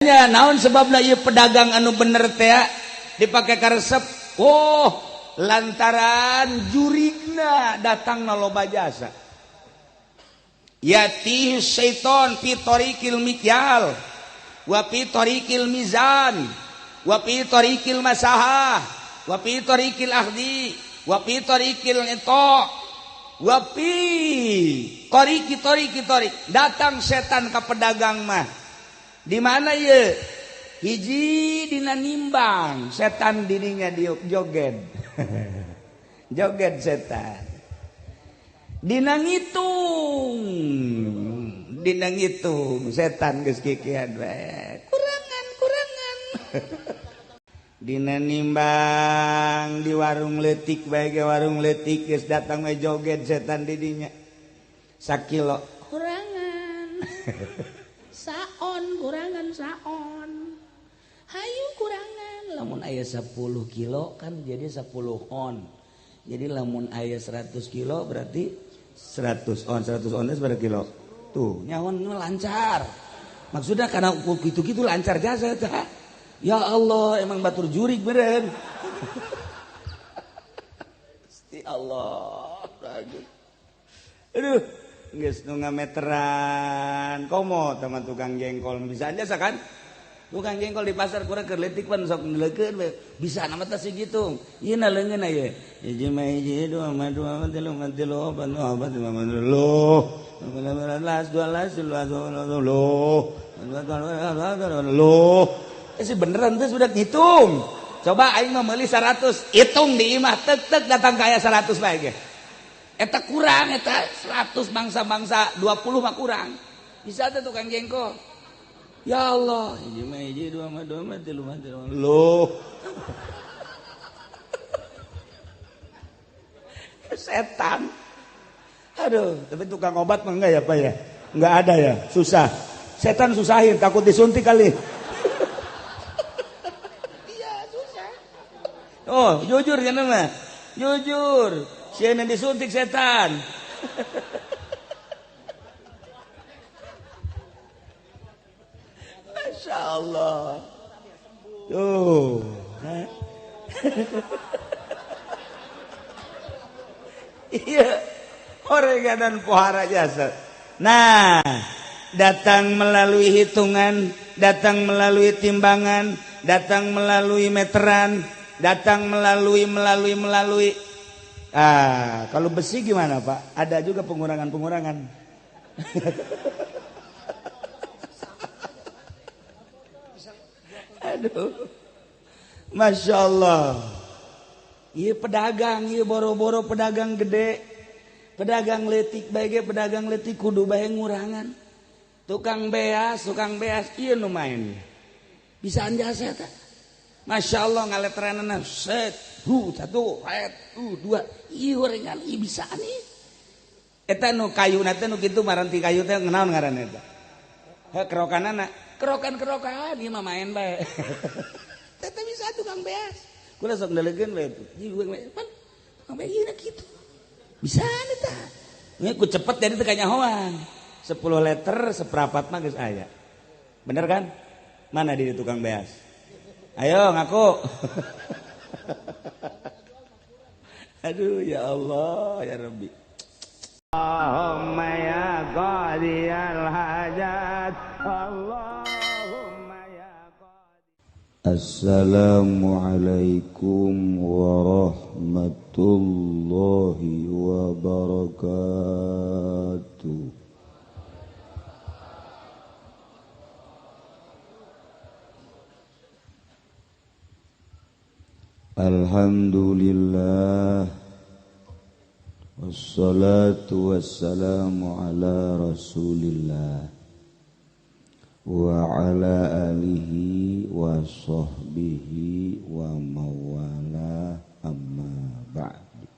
Nya naon sebabna ieu pedagang anu bener teh dipake karesep? Oh, lantaran jurigna datang na loba jasa. Yatihi syaiton fi tariqil mikyal wa fi tariqil mizan wa fi tariqil masahah wa fi tariqil ahdi wa fi tariqil ita wa fi tariqi tariqi tariq. Datang setan ka pedagang mah. Di mana ye? Hiji dina nimbang, setan dirinya di joget. Joget setan. Dina ngitung. Dina ngitung setan geus kikian bae. Kurangan, kurangan. Dina nimbang di warung leutik bae ge warung leutik geus datang we joget setan didinya. Sakilo kurangan. Saon kurangan saon. Hayu kurangan. Lamun aya 10 kilo kan jadi 10 on. Jadi lamun aya 100 kilo berarti 100 on. 100 on itu berapa kilo? Tuh, nyawan lancar. Maksudnya karena gitu-gitu lancar jasa tah. Ya Allah, emang batur jurig beren. Gusti Allah. Aduh. Geus nu ngameteran komo teman tukang jengkol bisa aja kan? Tukang jengkol di pasar kurang keur leutik pan sok neulekeun we. Bisa nama teh segitu. Ieu na leungeun aya. Hiji mah hiji, dua mah dua, tilu mah tilu, opat mah opat, lima mah lima, belas dua belas, dua belas, loh. Si beneran tuh sudah ngitung. Coba aing mah meuli 100, hitung di imah tek tek datang kaya 100 bae ge. Eta kurang, eta 100 bangsa-bangsa 20 mah kurang. Bisa tuh tukang jengkol. Ya Allah, hiji mah hiji, dua mah dua, tilu mah tilu. Loh. Setan. Aduh, tapi tukang obat mah enggak ya, Pak ya? Enggak ada ya, susah. Setan susahin, takut disuntik kali. Iya, susah. Oh, jujur ya mah. Jujur. Siapa yang disuntik setan? Masya Allah. Tuh. Iya. Orega dan pohara jasa. Nah, datang melalui hitungan, datang melalui timbangan, datang melalui meteran, datang melalui. Ah, kalau besi gimana Pak? Ada juga pengurangan-pengurangan. Aduh, Masya Allah. Iya pedagang, iya boro-boro pedagang gede, pedagang letik bae, pedagang letik kudu bae ngurangan. Tukang beas, iya nu main. Bisa anjasa eta. Masya Allah ngaleteranana set, hu satu, ret, dua, iya horengan, iya bisa nih. Eta nu kayuna teh nu kitu maranti kayu teh ngenaon ngaranna eta? Heh kerokanana, kerokan-kerokan ieu mah main bae. Teh bisa tukang beas. Kula sok ndelegeun bae tuh. Ieu pan tukang beas ieu kitu. Bisa eta. Nya ku cepet jadi teu kanyahoan. 10 liter seprapat mah geus aya. Bener kan? Mana di tukang beas? Ayo ngaku. Aduh ya Allah ya Rabbi. Allahumma ya qadiyal hajat. Allahumma ya qadi. Assalamualaikum warahmatullahi wabarakatuh. Alhamdulillah wassalatu wassalamu ala rasulillah wa ala alihi wa sahbihi wa mawala amma ba'd.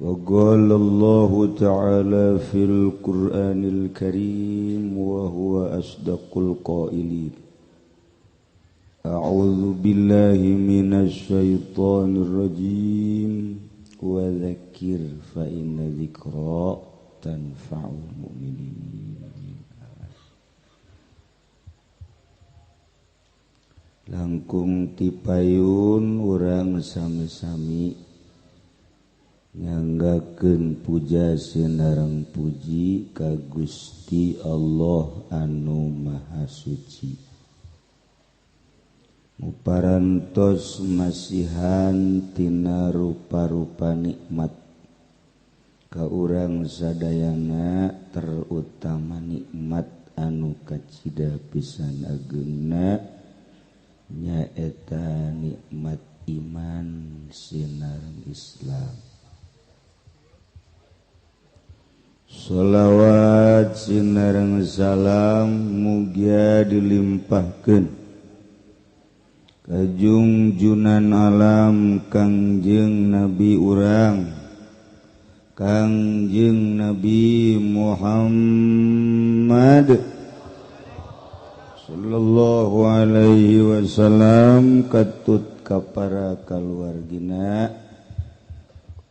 Faqala Allahu ta'ala fil Qur'anil Karim wa huwa asdaqul qailin. A'udzu billahi minasy syaithanir rajim wa dzakir fa inna dzikra tanfa'ul mu'minin. Langkung tipayun urang sami-sami nyanggakeun puja sinareng puji ka Gusti Allah anu Maha Suci. Muparantos masihan tina rupa-rupa nikmat ka urang sadayana, terutama nikmat anu kacida pisan ageungna nyaeta nikmat iman sinareng Islam. Sholawat sinareng salam mugia dilimpahkeun ka junjunan alam Kangjeng Nabi urang Kangjeng Nabi Muhammad sallallahu alaihi wasallam, katut ka para kaluargina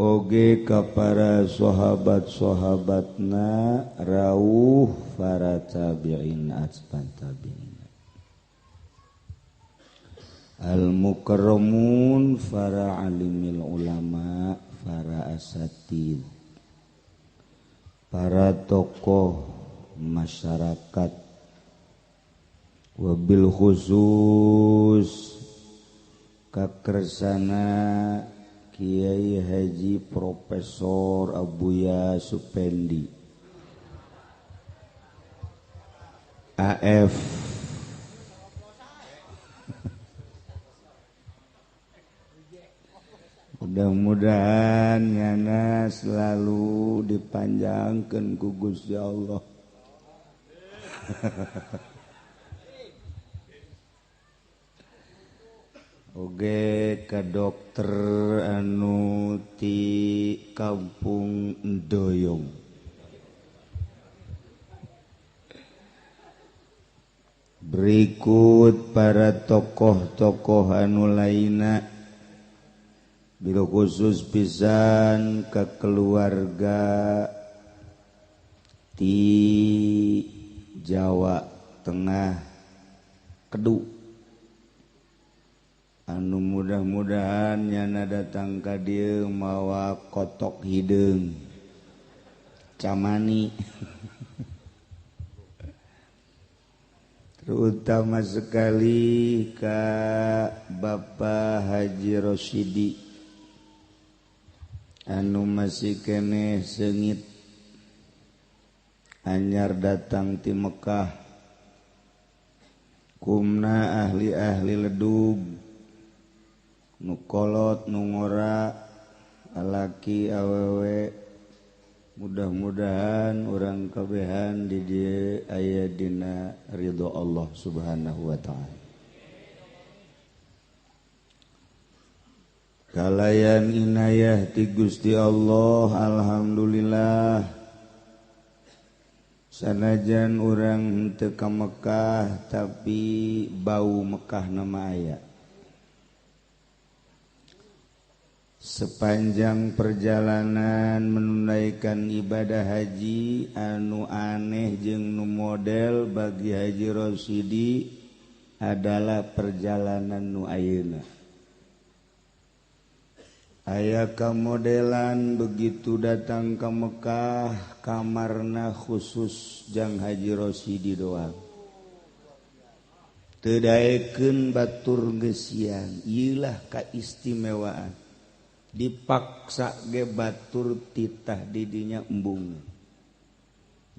oge ka para sahabat-sahabatna, rauh para tabi'in atban tabi'in, al mukarramun, para alimil ulama, para asatid, para tokoh masyarakat, wabil khusus kakersana Kiai Haji Profesor Abuya Supendi AF. Mudah-mudahan nyana selalu dipanjangkeun ku Gusti Allah. Oge ka dokter anu ti Kampung Doyong. Berikut para tokoh-tokoh anu lainna, bila khusus pisan ke keluarga di Jawa Tengah Kedu anu mudah-mudahan nyana datang ka dieu mawa kotok hideung camani. Terutama sekali ka Bapak Haji Rosidi anu masih keneh seungit anyar datang ti Mekah, kumna ahli-ahli ledug nu kolot nu ngora alaki awewe, mudah-mudahan urang kabehan di dieu aya dina ridho Allah Subhanahu wa ta'ala. Kalayan inayah ti Gusti Allah, alhamdulillah sanajan urang teu ka Mekah tapi bau Mekah nama aya. Sepanjang perjalanan menunaikan ibadah haji anu aneh jeung nu model bagi Haji Rosidi adalah perjalanan nu ayeuna. Aya kamodelan begitu datang ke Mekah kamarna khusus jang Haji Rosidi doang. Teu daekeun batur geusian, ieu lah kaistimewaan. Dipaksa ge batur titah didinya embung.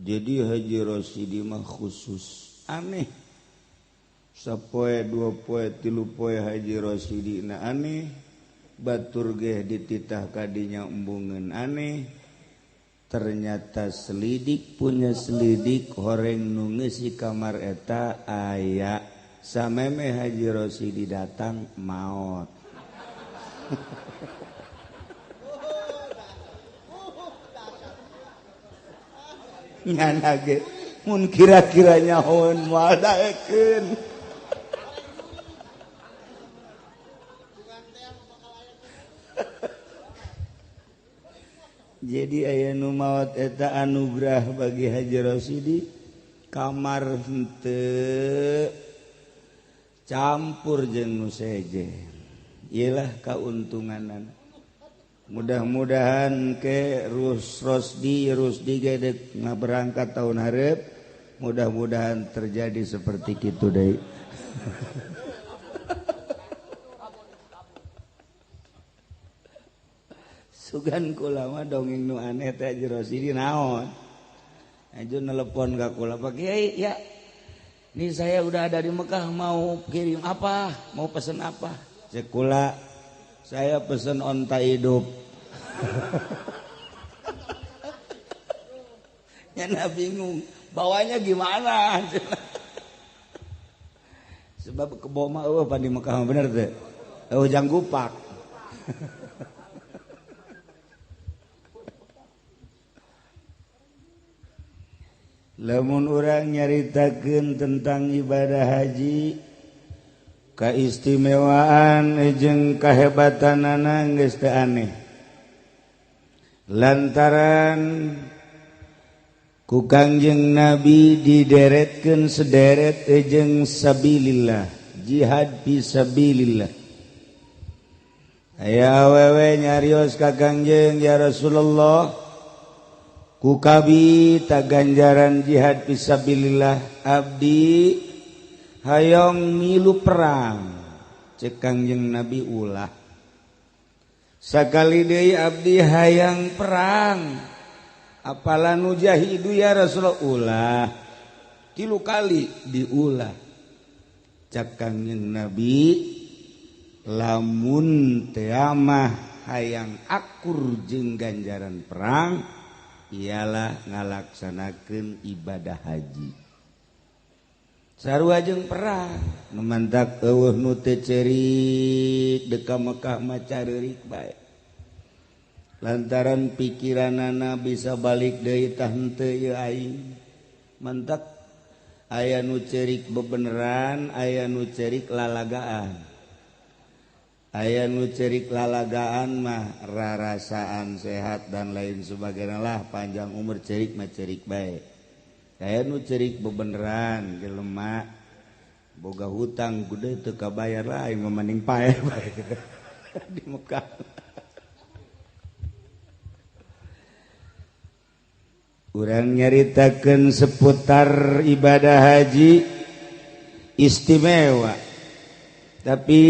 Jadi Haji Rosidi mah khusus aneh. Sapoe dua poe tilu poe Haji Rosidi na aneh, batur ge dititah kadinya embungeun aneh. Ternyata selidik punya selidik horeng nu ngeusi kamar eta aya sameme Haji Rosidi datang maot. Nyana ge mun kira-kira nyahoeun moal daekeun. Jadi aya nu maot eta anugerah bagi Haji Rosidi, kamar henteu Campur jeung nu sejen. Iyalah kauntunganana. Mudah-mudahan ke Rosdi gedek ngaberangkat tahun hareup, mudah-mudahan terjadi seperti kitu deui. Sugan kula mah dongeng nu aneh teh Haji Rosidi naon. Aju nelepon ka kula, Pak Kiai, ya. Ini saya udah ada di Mekah, mau kirim apa? Mau pesen apa? Cek kula, saya pesen onta hidup. Nyana bingung, bawanya gimana? Sebab kebo mah eueuh pan di Mekah mah bener teh. Eueuh janggupak. Lamun urang nyaritakeun tentang ibadah haji, kaistimewaan jeung kahebatanana geus teu aneh. Lantaran ku Kangjeng Nabi dideretkeun sederet jeung sabilillah, jihad fi sabilillah. Aya awewe nyarios ka Kangjeng, ya Rasulullah, ku kabi ta ganjaran jihad fisabilillah, abdi hayong milu perang. Cek Kangjeng Nabi ulah. Sakali deui abdi hayang perang, apalah nujahidu ya Rasulullah, ulah. 3 kali diulah. Cek Kangjeng Nabi, lamun teamah hayang akur jeung ganjaran perang, ialah ngalaksanakeun ibadah haji. Sarua jeung perang, nu mantak eueuh nu teu ceurik deka Mekah mah careurik bae. Lantaran pikiranana bisa balik deui tah henteu ieu aing. Mantak aya nu ceurik bebeneran, aya nu ceurik lalagaan. Aya nu cerik lalagaan mah rarasaan sehat dan lain sebagainya lah, panjang umur cerik mah cerik bae. Aya nu cerik bebeneran jelema boga hutang gede teu kabayar lah aing mah mending paeh bae di Mekah. Urang nyaritakeun seputar ibadah haji istimewa. Tapi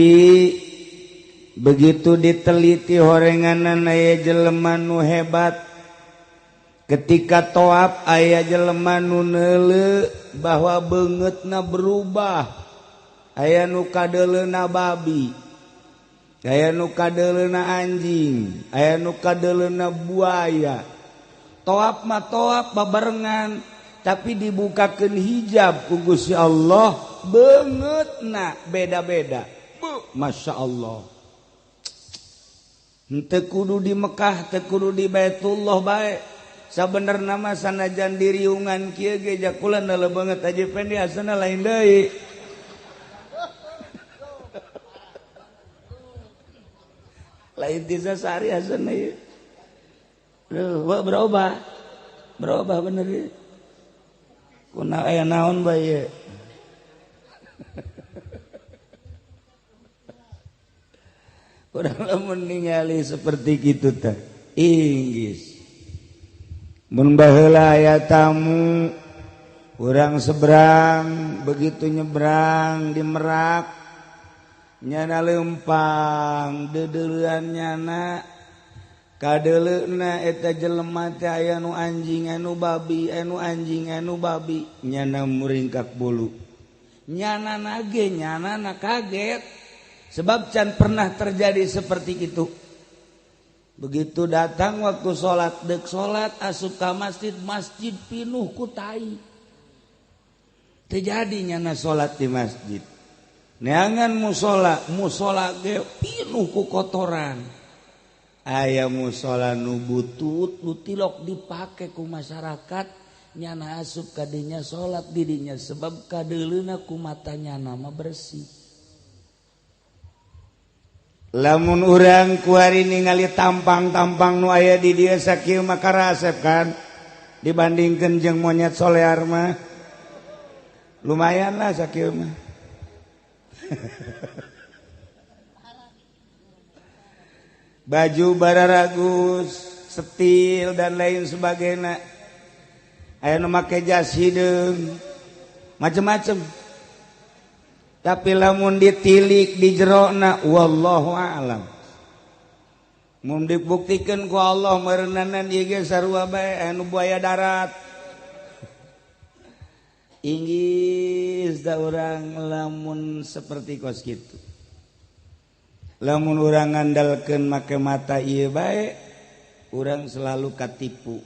begitu diteliti horenganan aya jelema nu hebat. Ketika toab aya jelema nu neuleu bahwa beungeutna berubah. Aya nu kadeuleuna babi, aya nu kadeuleuna anjing, aya nu kadeuleuna buaya. Toab mah toab babarengan, tapi dibukakeun hijab ku Gusti Allah, beungeutna beda-beda. Masya Allah. Teu kudu di Mekah, teu kudu di Baitullah bae. Sabenerna mah sanajan diriungan kieu ge jakulan neuleuh beungeut Haji Pendi asana lain deui. Lain ti sasari asana ieu. Leuh, berubah. Berubah bener ieu. Kunaon aya naon bae ieu. Urang lamun ningali seperti kitu teh inggis. Mun baheula aya tamu urang seberang, begitu nyebrang di Merak nyana leumpang deudeulean nyana kadeuleuna eta jelema teh aya nu anjing anu babi, anu anjing anu babi, nyana muringkak bulu. Nyana nage nyana na kaget. Sebab can pernah terjadi seperti itu. Begitu datang waktu sholat, dek sholat asup ka masjid, masjid pinuh ku tai. Terjadi nyana sholat di masjid. Neangan musola, musola ge pinuh ku kotoran. Aya musola nu butut, nu tilok dipake ku masyarakat, nyana asup kadinya sholat didinya sebab kadeuleuna ku mata nyana mah bersih. Lamun urang kuari ningali tampang-tampang nu aya di dieu sakieu mah karasep kan dibandingkeun jeung monyet solear mah lumayan lah sakieu mah. Baju bararagus, setil dan lain sebagainya. Aya nu make jas hideung, macem-macem. Tapi lamun ditilik di jerona wallahu a'lam. Mun dibuktikan ku Allah meureunanan ieu ge sarua bae anu buaya darat. Inggis da urang lamun seperti kos kitu. Lamun urang ngandalkeun make mata ieu bae, urang selalu katipu.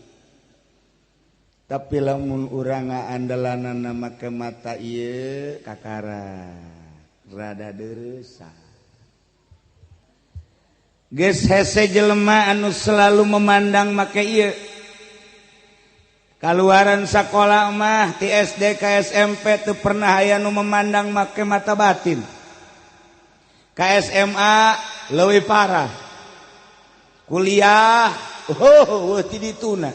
Tapi lamun urang ngaandalanana make mata ieu kakara rada deureusa. Geus hese jelema anu selalu memandang make ieu. Kaluaran sakola mah ti SD ka SMP teu pernah aya nu memandang make mata batin. Ka SMA leuwih parah. Kuliah oh ti dituna.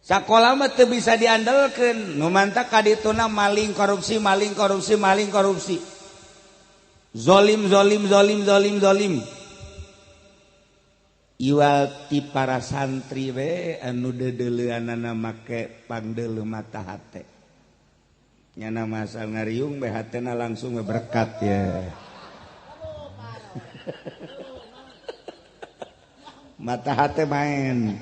Sakola mah teu bisa diandelkeun, nu mantak ka dituna maling korupsi, maling korupsi, maling korupsi. Zolim zolim zolim zolim zolim. Iwal ti para santri we anu deudeuleunana make pangdeuleu mata hate. Nyana masal ngariung be hatena langsung berkat ya. Mata hate main.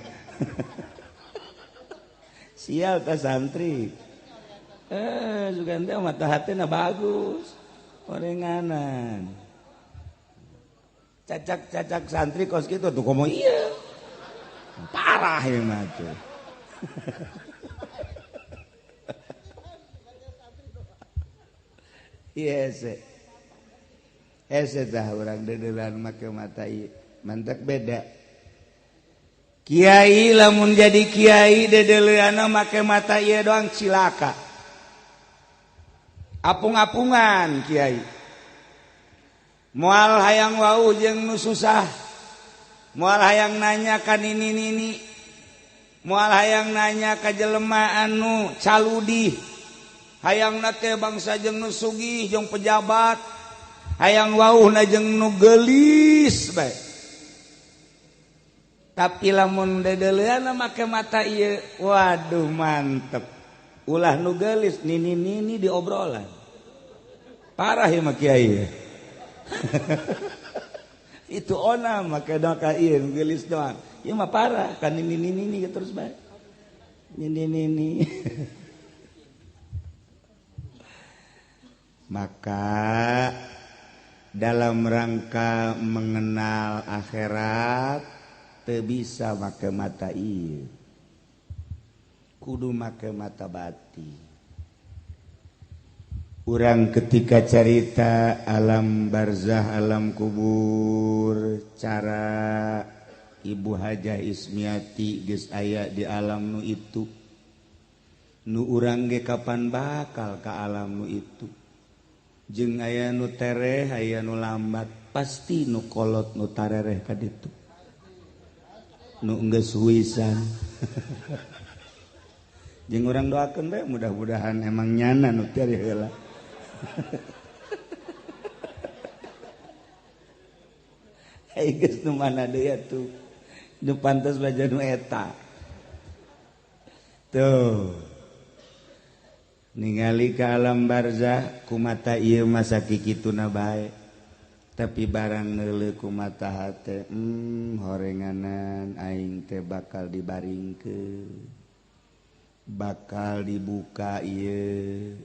Sial ta santri. Sugan teh mata hatena bagus. Orenganan. Cacak-cacak santri kos gitu tuh komo iya. Parah ya mah tuh. Iya hese dah urang deudeulan make mata ieu. Mantak beda. Kiai lamun jadi kiai deudeuleunana make mata ieu doang cilaka. Apung-apungan kiai. Moal hayang wau jeung nu susah. Moal hayang nanya ka nini-nini. Moal hayang nanya ka jelema anu caludih. Hayangna teh bangsa jeung nu sugih jeung pejabat. Hayang wauhna jeung nu geulis bae. Tapi lamun deudeuleunna make mata ieu, waduh mantep. Ulah nu geulis nini-nini diobrolan. Parah ieu mah kiai. Itu ona make doa ieu geulis doang. Ieu mah parah kan nini-nini terus bae. Nini-nini. Maka dalam rangka mengenal akhirat teu bisa make mata ieu. Kudu make mata batin. Urang ketika carita alam barzah, alam kubur, cara Ibu Hajah Ismiati geus aya di alam nu itu. Nu urang ge kapan bakal ka alam nu itu. Jeung aya nu tereh, aya nu lambat, pasti nu kolot nu tarereh ka ditu. Nu geus huisan. Jeung urang doakeun bae mudah-mudahan emang nyana nu tereh heula. Ai geus nu mana deui atuh. Nu pantes baja nu eta. Tuh. Ningali ka alam barzah ku mata ieu mah sakikituna bae. Tapi barang neuleuh ku mata hate, horenganan aing teh bakal dibaringkeun. Bakal dibuka ieu,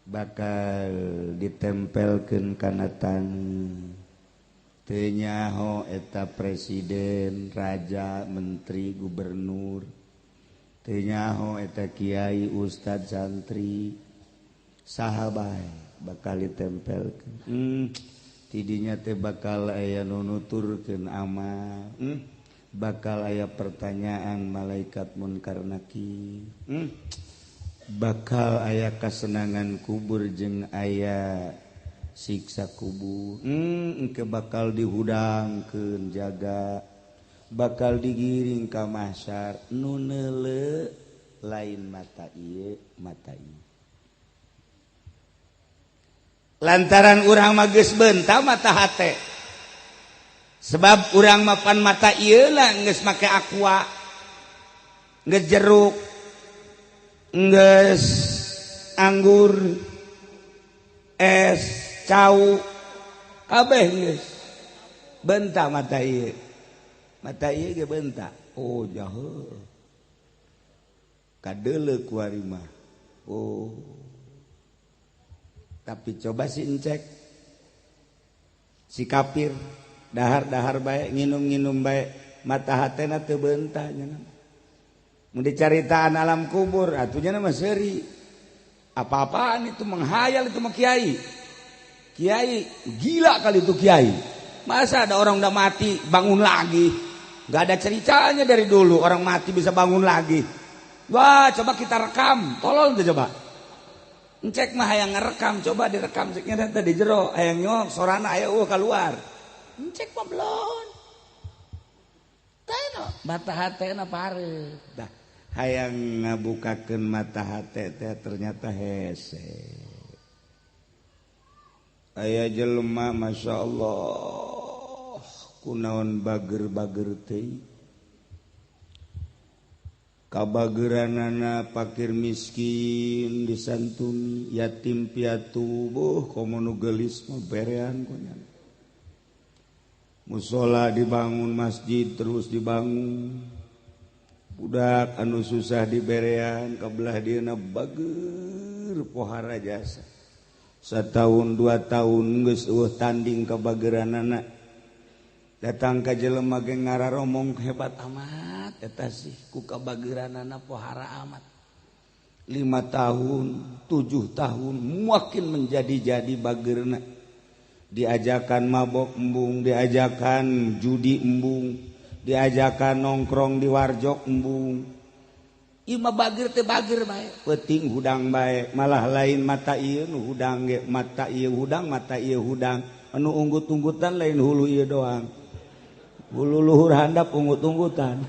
bakal ditempelkeun kana taneuh. Teu nyaho eta presiden, raja, menteri, gubernur. Teu nyaho eta kiai, ustad, santri, saha bae bakal ditempelkeun. Tidinya teh bakal aya nu nuturkeun amal. Bakal aya pertanyaan malaikat munkar nakir. Bakal aya kasenangan kubur jeung aya siksa kubur. Engke bakal dihudangkeun jaga, bakal digiring ka mahsyar. Nu neuleuh lain mata ieu, mata ieu. Lantaran urang mah geus beunta mata hate. Sebab urang mapan mata ieu lah geus make aqua, geus jeruk, geus anggur, es, cau, kabeh geus beunta mata ieu. Mata ieu ge beunta. Oh jahe. Kadeuleu ku ari mah. Oh. Tapi coba si encek, si kafir dahar-dahar baik, nginum-nginum baik, mata hatena teu beunta nya. Mun dicaritaan alam kubur atuh nya mah seuri. Apa-apaan itu menghayal itu mah kiai. Kiai gila kali itu kiai. Masa ada orang udah mati bangun lagi? Gak ada ceritanya dari dulu orang mati bisa bangun lagi. Wah, coba kita rekam, tolong tuh coba. Encek mah hayang ngerekam, coba direkam ceknya teh di jero, hayang nyok sorana aya eueuh keluar. Encek mah belon. Teh mata hatena pareut. Dah hayang ngabukakeun mata hate teh ternyata hese. Aya jelema masyaallah kunaon bager-bager teh. Kabageranana pakir miskin disantuni, yatim piatu boh komo nu geulis mah berean ku nya. Musola dibangun, masjid terus dibangun. Budak anu susah diberean, kabelah dieuna bager pohara jasa. Satahun 2 tahun geus eueuh tanding kabageranana. Datang ka jelema ge ngararomong hebat amat eta sih ku kabageranana pohara amat. 5 tahun, 7 tahun makin menjadi-jadi bagerna. Diajakan mabok embung, diajakan judi embung, diajakan nongkrong di warjok embung. Ieu mah bager teh bager bae, peuting hudang bae, malah lain mata ieu nu hudang ge, mata ieu hudang, mata ieu hudang. Anu unggut-unggutan lain hulu ieu doang. Hulu luhur handap unggut-unggutan.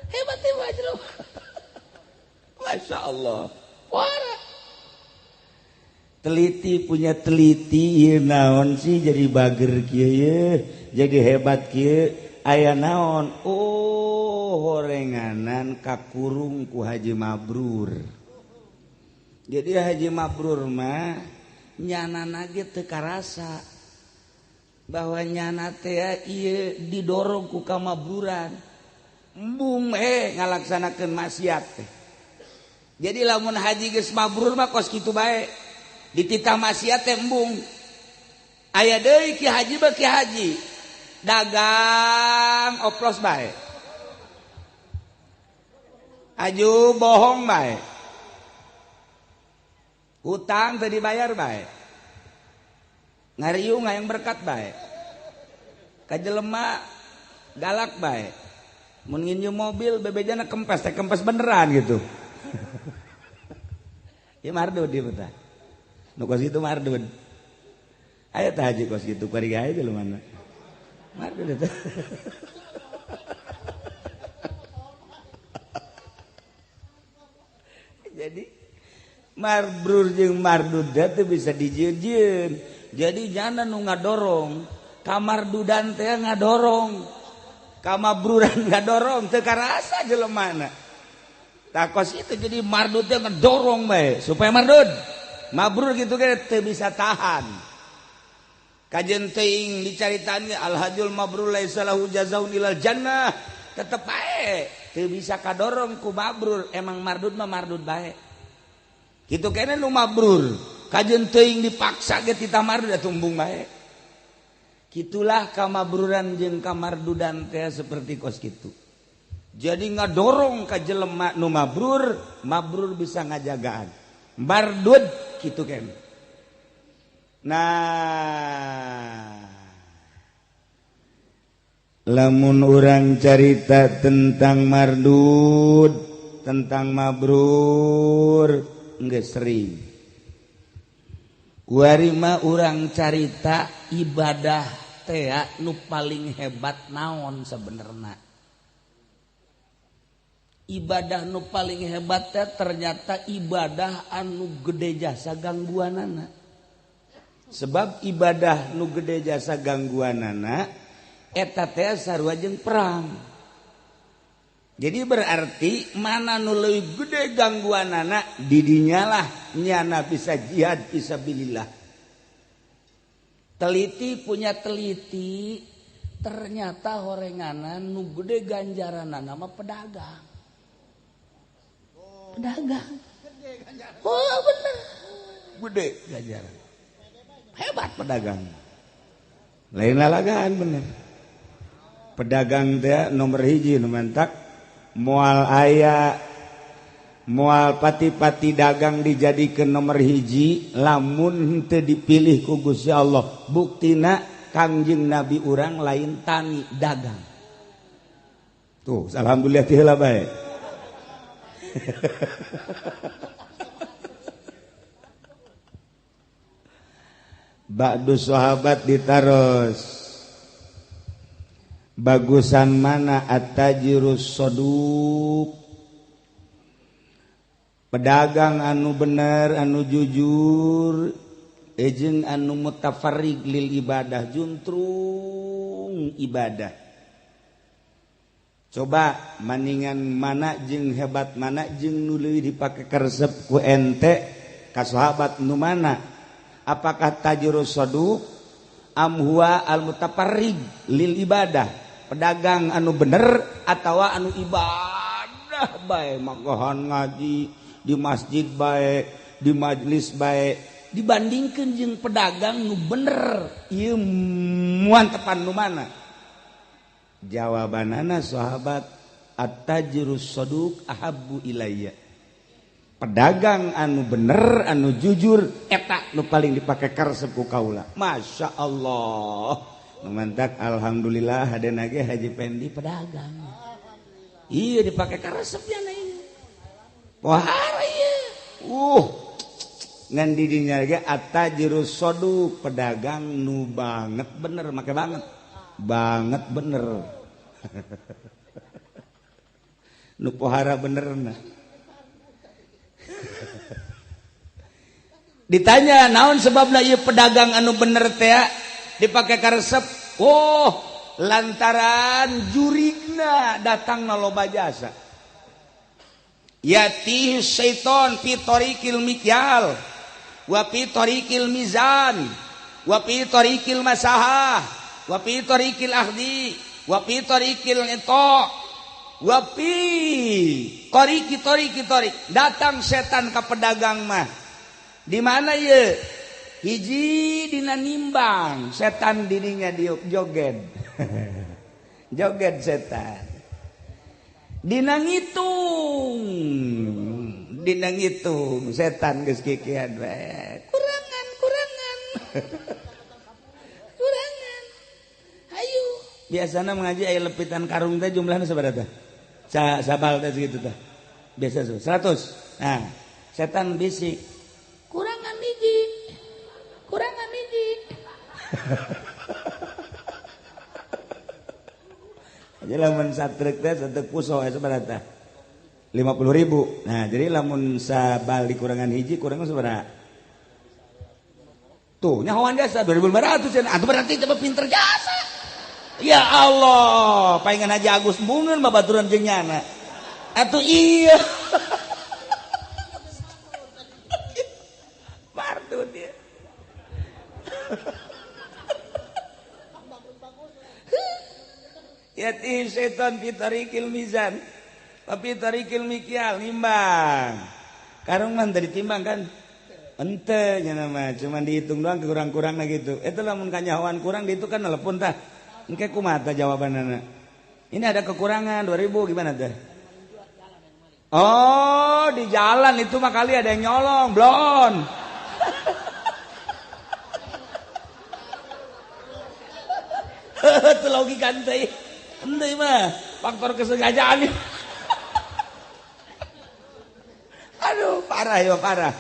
Hebat hebat jelema. Masya Allah. Wara. Teliti punya teliti ieu naon sih jadi bager kieu ye, jadi hebat kieu aya naon? Oh, horenganan kakurung ku Haji Mabrur. Jadi Haji Mabrur mah nyana ge teu karasa bahwa nyana teh ieu didorong ku kamabruran. Embung ngalaksanakeun maksiat teh. Jadi lamun haji geus mabrur mah kos kitu bae. Dititah maksiat teh embung. Aya deui ki haji mah ki haji. Dagang oplos bae. Aju bohong bae. Hutang teu dibayar bae. Ngariung hayang berkat bae. Ka jelema galak bae. Mun nginjem mobil bebejana kempes teh kempes beneran gitu. Ya mardud dia betah. Nu kos itu mardud. Aya tah haji kos kitu bari gae jelema mana. Mardud eta. Jadi marbrur jeung mardud teh bisa dijieun-jieun. Jadi jana nu ngadorong, kamardudan teh ngadorong. Kamabruran ngadorong teu karasa jelemana. Tah kos itu jadi mardud teh ngedorong bae supaya mardud. Mabrur gitu kan teu bisa tahan. Kajen teuing dicaritaan al hajjul mabrur laisa lahu jazaun ilal jannah. Tetep bae teu bisa kadorong ku mabrur, emang mardud mah mardud bae. Kitu kene nu mabrur, kajen teuing dipaksa ge titah mardud atuh embung bae. Kitulah kamabruran jeung kamardudan teh seperti kos kitu. Jadi ngadorong ka jelema nu mabrur, mabrur bisa ngajagaan. Mardud kitu kene. Nah, lamun urang carita tentang mardud, tentang mabrur, geus sering. Kuari mah urang carita ibadah teh nu paling hebat naon sebenarnya. Ibadah nu paling hebat teh ternyata ibadah anu gede jasa gangguanana. Sebab ibadah nu gede jasa gangguanana eta teh sarua jeung perang. Jadi berarti mana nu leuwih gede gangguanana didinyalah nyana bisa jihad fisabilillah. Teliti punya teliti, ternyata horenganan nu gede ganjaranana mah pedagang. Pedagang. Oh bener. Gede ganjaran. Hebat pedagang. Lain lalagaan bener. Pedagang teh nomor hiji nu mantak moal aya moal pati-pati dagang dijadikeun nomor hiji lamun henteu dipilih ku Gusti Allah. Buktina Kangjeng Nabi urang lain tani dagang. Tuh, alhamdulillah ti heula bae. Ba'du sahabat ditaros, bagusan mana at-tajirus soduk, pedagang anu bener anu jujur jeung anu mutafarrig lil ibadah, juntrung ibadah. Coba maningan mana jeung hebat mana jeung nu leuwih dipake karesep ku ente ka sahabat nu mana? Apakah tajirus soduk am huwa al mutafarrig lil ibadah, pedagang anu bener atawa anu ibadah bae, makahan ngaji di masjid bae, di majlis bae, dibandingkeun jeung pedagang nu bener ieu muantepan nu mana? Jawabanana sahabat, at-tajirus soduk ahabbu ilayya. Pedagang anu bener anu jujur eta nu paling dipake karesep ku kaula. Masya Allah. Mantak alhamdulillah hadena ge Haji Pendi pedagang. Iya dipake karesep nya ieu. Pohara ieu. Ngan di dinya ge at-tajirus soduk, pedagang nu banget bener, make banget. Banget bener. Nu pohara benerna. Ditanya naon sebabna ieu pedagang anu bener teh dipake karesep? Oh, lantaran jurigna datangna loba jasa. Yatihi syaiton fi tariqil mikyal wa fi tariqil mizan wa fi tariqil masahah wa fi tariqil ahdi wa fi tariqil ita wa fi tariqi tariqi tariq. Datang setan ka pedagang mah. Di mana ye? Hiji dina nimbang, setan dirinya joget. Joget setan. Dina ngitung. Dina ngitung setan geus kikian bae. Kurangan, kurangan. Kurangan. Hayu. Biasana mengaji aya lepitan karung teh jumlahna sabaraha teh? Sabal teh segitu teh. Biasa 100. Nah, setan bisik. Kurangan hiji. Kurangan hiji. Jadi lamun satrek teh satrek puso sabaraha teh? 50.000. Nah, jadi lamun sabal dikurangan hiji kurang sabaraha? Tuh, nyahoan jasa 2.500 cenah. Atuh berarti teh pinter jasa. Ya Allah, palingan Haji Agus embungeun babaturan jeung nyana. Atuh iya. Martu dia. Yati setan fi tariqil mizan. Tapi tariqil mikyal nimbang. Karung mah teu ditimbang kan? Ente nya mah cuman dihitung doang kekurang-kurangna gitu. Eta lamun kanyahoan kurang dihitung kan telepon tah. Engke kumaha tah jawabanana? Ini ada kekurangan 2000 gimana teh? Oh, di jalan itu mah kali ada yang nyolong, blon. Itu logika ente. Ente mah faktor kesengajaan. Aduh, parah ya parah.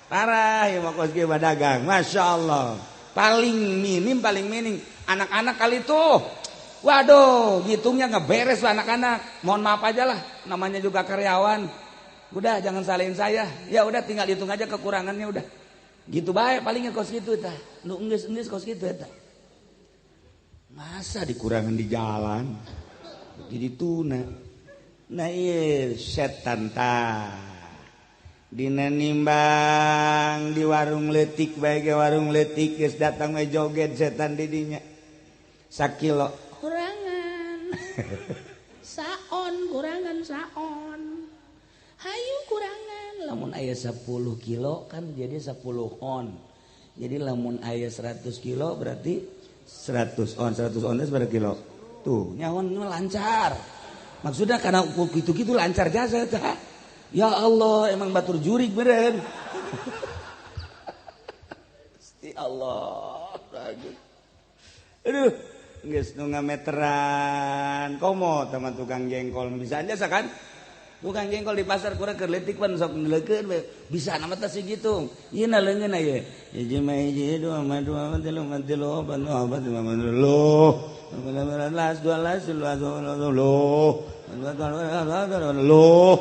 Parah ya mah kos ge dagang. Masya Allah. Paling minim anak-anak kali tuh. Waduh, ngitungnya nggak beres lah anak-anak. Mohon maaf aja lah, namanya juga karyawan. Udah jangan salahin saya. Ya udah tinggal hitung aja kekurangannya udah. Gitu bae palingnya kos kitu tah. Nu enggeus-enggeus kos kitu eta. Masa dikurangan di jalan. Jadi tuna. Nah ieu setan tah. Dina nimbang di warung leutik bae ge warung leutik geus datang we joget setan di dinya. Sakilo kurangan. Saon kurangan saon. Hayu kurangan. Lamun aya 10 kilo kan jadi 10 on. Jadi lamun aya 100 kilo berarti 100 on. 100 on itu berapa kilo? Tuh, nyawan lancar. Maksudnya karena gitu-gitu lancar jasa tah. Ya Allah, emang batur jurik beren. Gusti Allah. Aduh, geus nu ngameteran. Komo teman tukang jengkol bisa aja kan? Tukang jengkol di pasar kurang keur leutik pan sok neulekeun bisa nama teh segitu. Ieu na leungeun aya. Hiji mah hiji, dua mah dua, tilu mah tilu, opat mah opat, lima mah lima, belas dua belas, dua loh, loh.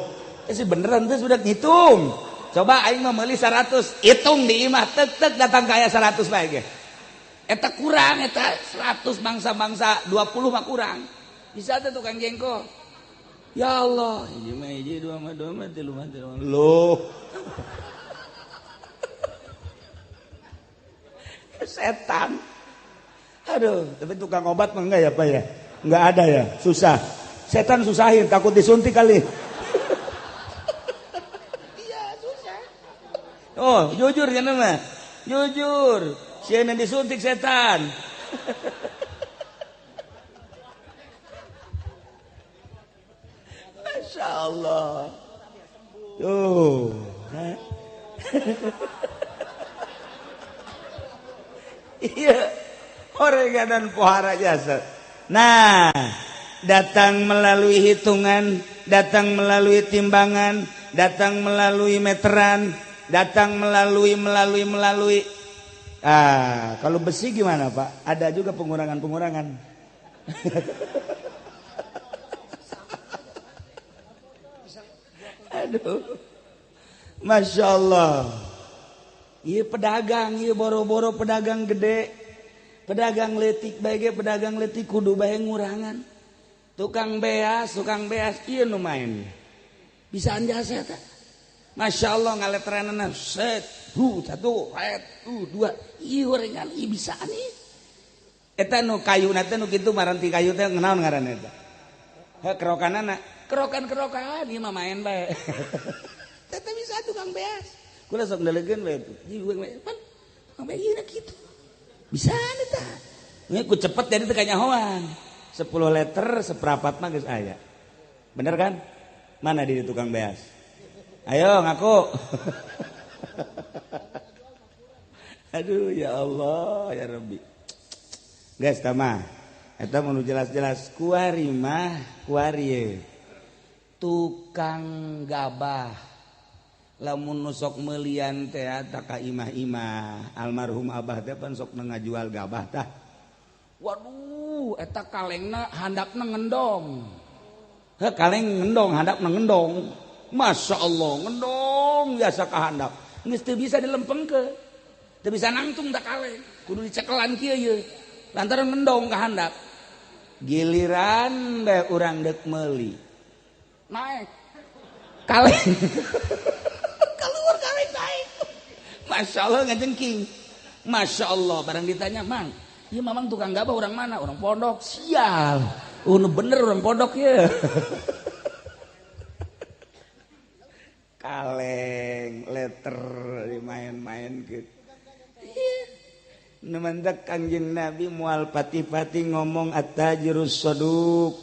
Si beneran tuh sudah ngitung. Coba aing mah meuli 100, hitung di imah tek tek datang kaya 100 bae ge. Eta kurang eta 100 bangsa-bangsa 20 mah kurang. Bisa teh tukang jengkol. Ya Allah, hiji mah hiji, dua mah dua, tilu mah tilu. Loh. Setan. Aduh, tapi tukang obat mah enggak ya, Pak ya? Enggak ada ya, susah. Setan susahin, takut disuntik kali. Iya, susah. Oh, jujur ya mah. Jujur, sieun disuntik setan. Masya Allah. Tuh. Iya. Oreganan pohara jasa. Nah, datang melalui hitungan, datang melalui timbangan, datang melalui meteran, datang melalui. Ah, kalau besi gimana, Pak? Ada juga pengurangan-pengurangan. Aduh. Masya Allah. Iya pedagang, iya boro-boro pedagang gede. Pedagang leutik bae ge pedagang leutik kudu bae ngurangan. Tukang beas ieu nu main. Bisaan jasa eta. Masya Allah ngaleteranana set, hu satu, ret, dua. Ieu horengan ieu bisaan ieu. Eta nu kayuna teh nu kitu maranti kayu teh naon ngaranna eta? Heuh kerokanana. Kerokan-kerokan ieu mah main bae. Teh bisa tukang beas. Kula sok ndelegeun bae tuh. Ieu pan tukang beas ieu kitu. Bisa eta. Ku cepet jadi teu kanyahoan. 10 liter seperempat mah geus aya. Bener kan? Mana di tukang beas? Ayo ngaku. Aduh ya Allah ya Rabbi. Geus tah mah. Eta mun jelas-jelas kuari mah kuari tukang gabah. Lamun nu sok meulian teh ta ka imah-imah almarhum abah teh pan sok ngajual gabah tah. Waduh eta kalengna handapna ngendong. Heh kaleng ngendong handapna ngendong. Masya Allah ngendong biasa ka handap. Geus teu bisa dilempengkeun. Teu bisa nangtung ta kaleng. Kudu dicekelan kieu ye. Lantaran ngendong ka handap. Giliran bae urang deuk meuli. Naek. Kaleng. Keluar kaleng naik. Masya Allah ngajengking. Masya Allah barang ditanya, "Mang, ieu mamang tukang gabah orang mana?" Orang pondok. Sial. Nu bener orang pondok ya. Kaleng, letter dimain-main gitu. Nu mantak Kangjeng Nabi moal pati-pati ngomong at-tajirus saduq.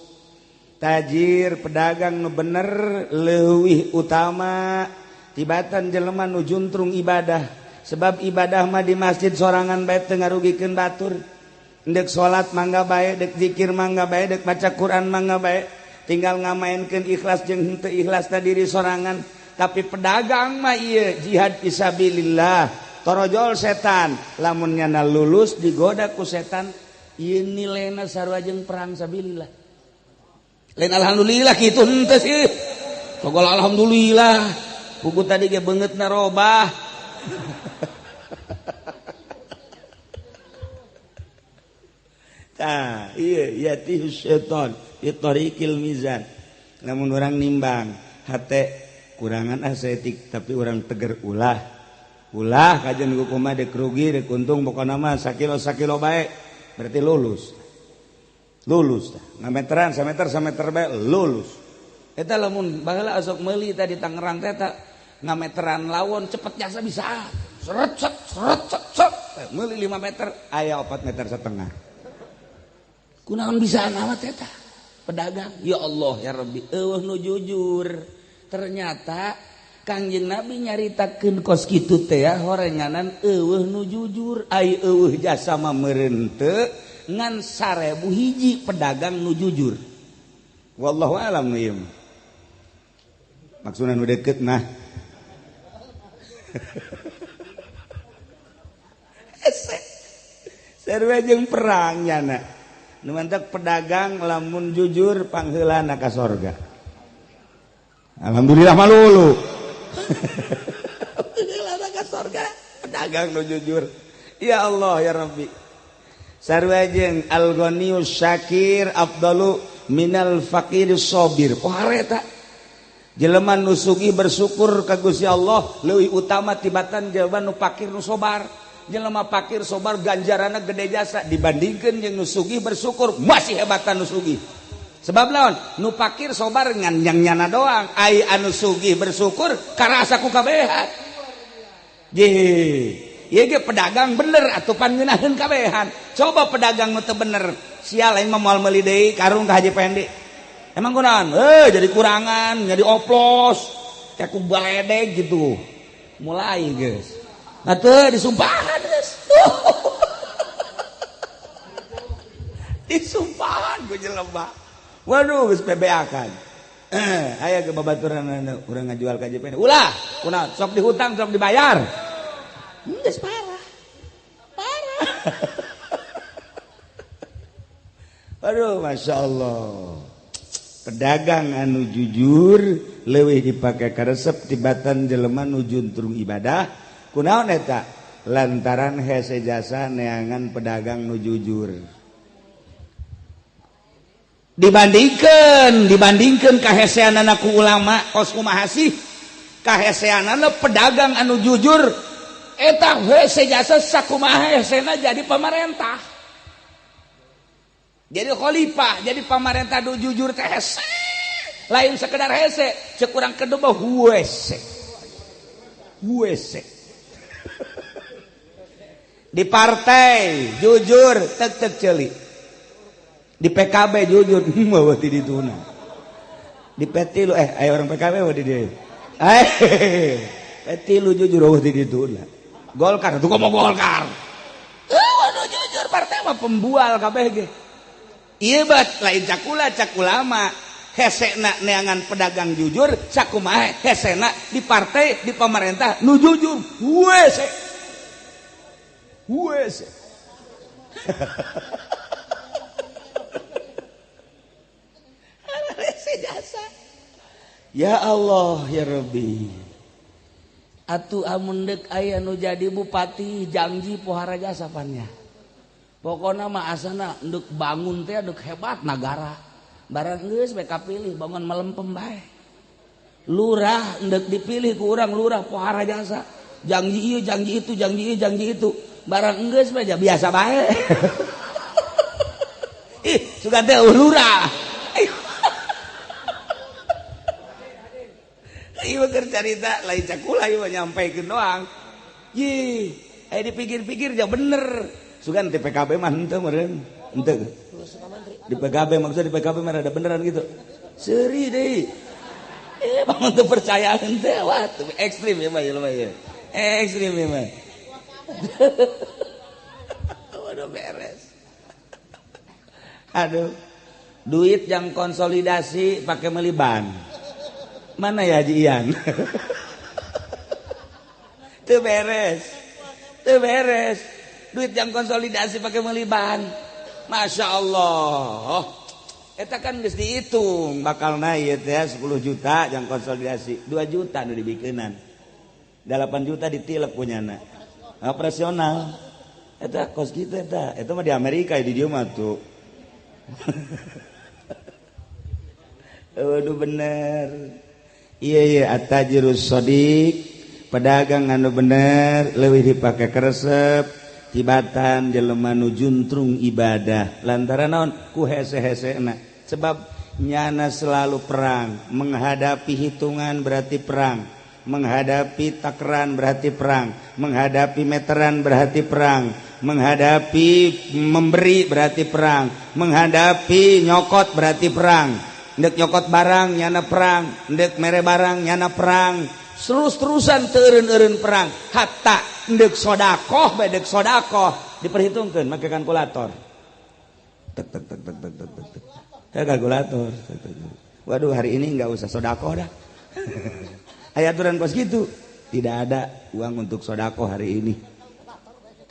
Tajir pedagang nu bener leuwih utama tibatan jelema nu juntrung ibadah. Sebab ibadah mah di masjid sorangan bae teu ngarugikeun batur. Dek salat mangga bae, dek zikir mangga bae, dek baca Quran mangga bae. Tinggal ngamaenkeun ikhlas jeung henteu ikhlas ta diri sorangan. Tapi pedagang mah ieu jihad fisabilillah. Torojol setan, lamun nyana lulus digoda ku setan, ieu nilaina sarua jeung perang sabilillah. Lain alhamdulillah kitu henteu sih. Togol alhamdulillah. Buku tadi ge beungeutna robah. Tah, iya yatihu syaitan fi tariqil mizan. Lamun urang nimbang hate kurangan asetik tapi urang teger ulah. Ulah kajian kumaha dek rugi dek untung pokona mah sakilo sakilo bae berarti lulus. Lulus tah. Ngameteran sameter sameter bae lulus. Eta lamun baheula osok meuli tadi Tangerang teh ta ngameteran lawon cepet jasa bisa. Seret set seret set set. Meuli 5 meter aya 4 meter setengah. Kunaon bisa amat eta pedagang ya Allah ya Rabbi eueuh nu jujur. Ternyata Kangjeng Nabi nyaritakeun kos kitu teh ya horenganan eueuh nu jujur ai eueuh jasa mah meureun teu ngan 1000 hiji pedagang nu jujur. Wallahu alam nu ieu mah. Maksudna nu deket mah. Hese. Sarua jeung perang nyana. Nu mantak pedagang lamun jujur pangheulana ka sorga. Alhamdulillah malulu. Pangheulana ka sorga pedagang nu jujur. Ya Allah ya Rabbi. Sarua jeung al-ghaniyus syakir afdalu minal faqiris sabir. Pohara eta. Jelema nu sugih bersyukur ka Gusti Allah leuwih utama tibatan jelema nu fakir nu sobar. Jelema fakir sobar ganjaranna gede jasa dibandingkeun jeung nu sugih bersyukur masih hebatan nu sugih. Sebab laon nu fakir sobar ngan yang nyana doang, ai anu sugih bersyukur karasa ku kabehan. Ye, ieu ge pedagang bener atuh pan ngeunaheun kabehan. Coba pedagang nu teu bener, sial aing mah moal meuli deui karung ka Haji Pendi. Emang kunaon? Jadi kurangan, jadi oplos, kayak ku baledeg gitu. Mulai geus. Atuh disumpahan geus. Disumpahan ku jelema. Waduh geus PBA kan. Aya ke babaturan urang ngajual ka JPN. Ulah, kunaon sok dihutang sok dibayar. Geus parah. Parah. Aduh Masya Allah. Pedagang anu jujur leuwih dipake karesep tibatan jelema nu juntrung ibadah. Kunaon eta lantaran hese jasa neangan pedagang nu jujur. Dibandingkeun kaheseanana ku ulama kos kumaha sih? Kaheseanana pedagang anu jujur eta hese jasa sakumaha hesena jadi pamarentah. Jadi khalifah, jadi pamarentah nu jujur teh hese. Lain sekedar hese, cek urang kedua mah huese. Huese. Di partai jujur tek tek ceuli. Di PKB jujur bawa ti dituna. Di PT lu aya orang PKB bawa di dieu. PT lu jujur bawa ti dituna. Golkar tuh ngomong Golkar. Waduh jujur partai mah pembual kabeh ge. Ieu bat lain cakula cakulama. Hesena neangan pedagang jujur sakumaha hesena di partai di pemerintah nu jujur. Hese. Wes. Jasa. Ya Allah ya Rabbi. Atuh amun deuk aya nu jadi bupati janji pohara jasa pannya. Pokona mah asana deuk bangun teh deuk hebat nagara. Barang geus we kapilih bangun melempem bae. Lurah deuk dipilih ku urang lurah pohara jasa. Janji ieu janji itu janji ieu janji itu. Barang geus mah biasa bae. Ih, sugan teh lurah. Ieu keur carita lain cakula ieu nyampaikeun doang. Yih, aya dipikir-pikir ja bener. Sugan di PKB mah henteu meureun. Henteu. Di PKB maksudnya di PKB mah rada beneran gitu. Seuri deui. Bangun teu percaya henteu wah ekstrim ieu mah ieu mah. Ekstrim ieu mah. Waduh beres. Aduh, duit yang konsolidasi pakai meli ban. Mana ya Haji Ian? Tuh beres. Tuh beres. Duit yang konsolidasi pakai meli ban. Masya Allah. Eta kan geus dihitung bakal naik ya 10 juta yang konsolidasi, 2 juta nu dibikinan. 8 juta ditilep punyana. Operasional. Eta kos kitu eta. Eta mah di Amerika di dieu mah tuh. Waduh bener. Iya iya at-tajirus shadiq, pedagang anu bener leuwih dipake keresep tibatan jelema nu juntrung ibadah lantaran naon ku hese-hesena sebab nyana selalu perang, menghadapi hitungan berarti perang, menghadapi takaran berarti perang, menghadapi meteran berarti perang, menghadapi memberi berarti perang, menghadapi nyokot berarti perang. Ndek nyokot barang nyana perang, ndek mere barang nyana perang, terus-terusan teureun-eureun perang, hatta ndek sodakoh bae ndek sodakoh diperhitungkeun make kalkulator. Tek tek tek tek tek tek tek. Kalkulator. Waduh hari ini enggak usah sodakoh dah. Aya aturan kos gitu. Tidak ada uang untuk sodakoh hari ini.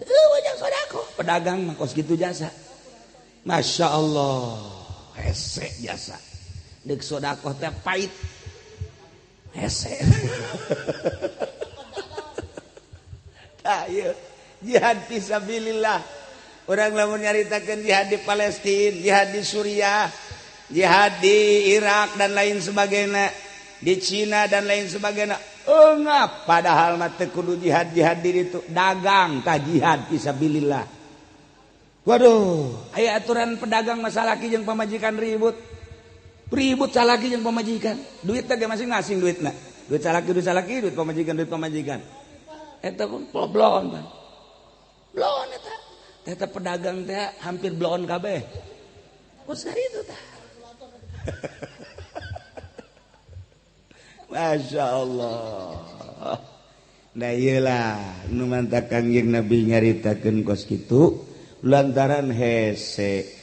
Teu banyak sodakoh, pedagang mah kos gitu jasa. Masya Allah, hese jasa. Dek sodakoh teh pahit hese. Tah ieu jihad fisabilillah. Urang lamun nyaritakeun jihad di Palestina, jihad di Suriah, jihad di Irak dan lain sebagainya, di Cina dan lain sebagainya. Engap padahal mah teu kudu jihad-jihad di ditu, dagang tah jihad fisabilillah. Waduh, aya aturan pedagang masalah ki jeung pamajikan ribut. Ribut salaki jeung pamajikan. Duit teh masing-masing duitna. Duit salaki duit pamajikan duit pamajikan. Eta pun bloon pan. Bloon eta. Eta pedagang teh hampir bloon kabeh. Kos itu tah. Masya Allah. Nah iyalah nu mantak Kangjeng Nabi nyaritakeun kos kitu lantaran hese.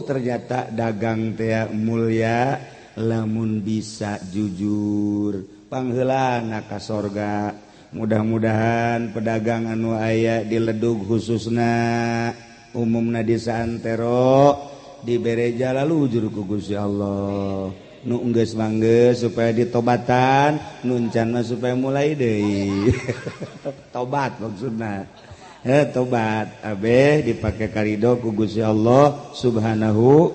Ternyata dagang teh mulia lamun bisa jujur pangheulana ka sorga. Mudah-mudahan pedagang anu aya di Ledug khususna umumna di saantero dibere jala lujur ku Gusti Allah. Nu enggeus manggeus supaya ditobatan, nu encan mah supaya mulai deui. Tobat maksudna. Tobat abeh dipake karido ku Gusti Allah Subhanahu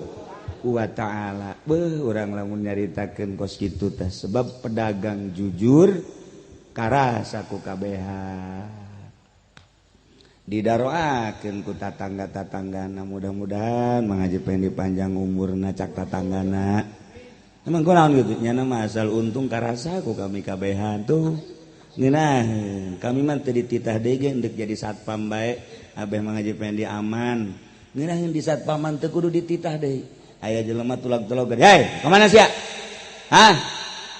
wa ta'ala. Beuh urang lamun nyaritakeun kos kitu teh sebab pedagang jujur karasa ku kabehan. Didaroakeun ku tatangga-tatanggana, mudah-mudahan Mang Haji Pendi panjang umurna cak tatanggana. Emang kunaon kitu nyana mah asal untung karasa ku kami kabehan tuh. Ngeunah kami mah teu dititah deui ge endek jadi satpam bae abeh Mang Haji Pendi aman. Ngeunaheun di satpaman teu kudu dititah deui. Aya jelema tulag-tulog, "Hei, ka mana sia?" "Hah?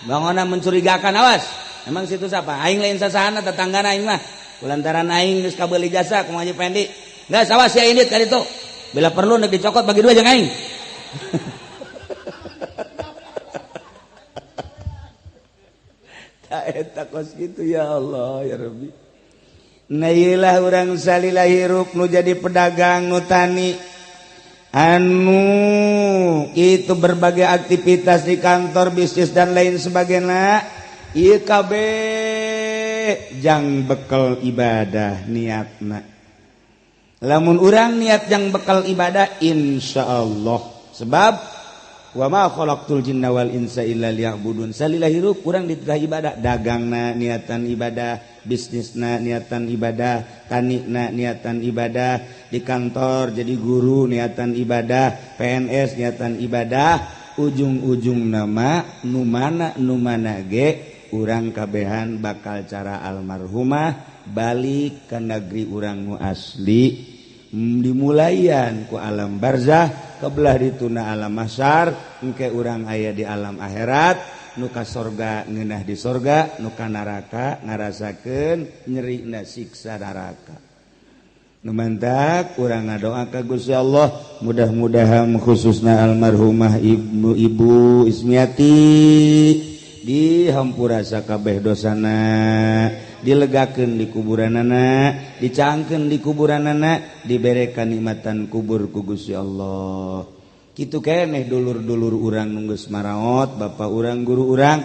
Bangona mencurigakan awas." "Emang situ siapa?" "Aing lain sasahana tetanggana aing mah. Kulantaran aing geus kabeuli jasa ku Mang Haji Pendi." "Geus awas sia indit ka ditu. Bila perlu nek dicokot bagi dua jeung aing." Eta kos gitu ya Allah ya Rabbi. Nah ieulah urang salila hirup nu jadi pedagang nu tani anu itu berbagai aktivitas di kantor bisnis dan lain sebagainya ieu kabeh jang bekal ibadah niatna. Lamun urang niat jang bekal ibadah insyaallah sebab wa ma khalaqtul jinna wal insa illa liya'budun. Salila hirup urang dititah ibadah, dagangna niatan ibadah, bisnisna niatan ibadah, tanina niatan ibadah, di kantor jadi guru niatan ibadah, PNS niatan ibadah, ujung-ujung nama nu mana ge urang kabehan bakal cara almarhumah balik ka negeri urang nu asli. Dimulaian ku alam barzah kebelah dituna alam mahsyar engke urang aya di alam akhirat nu ka sorga ngeunah di sorga nu ka neraka ngarasakeun nyerina siksa neraka. Nu mantak urang ngadoa ka Gusti Allah mudah-mudahan khususna almarhumah ibu Ismiati dihampura sakabeh dosana, dilegakeun di kuburanana, dicangkeun di kuburanana, dibere kanikmatan kubur ku Gusti Allah. Kitu keneh dulur-dulur urang nu geus maraot, bapa urang, guru urang,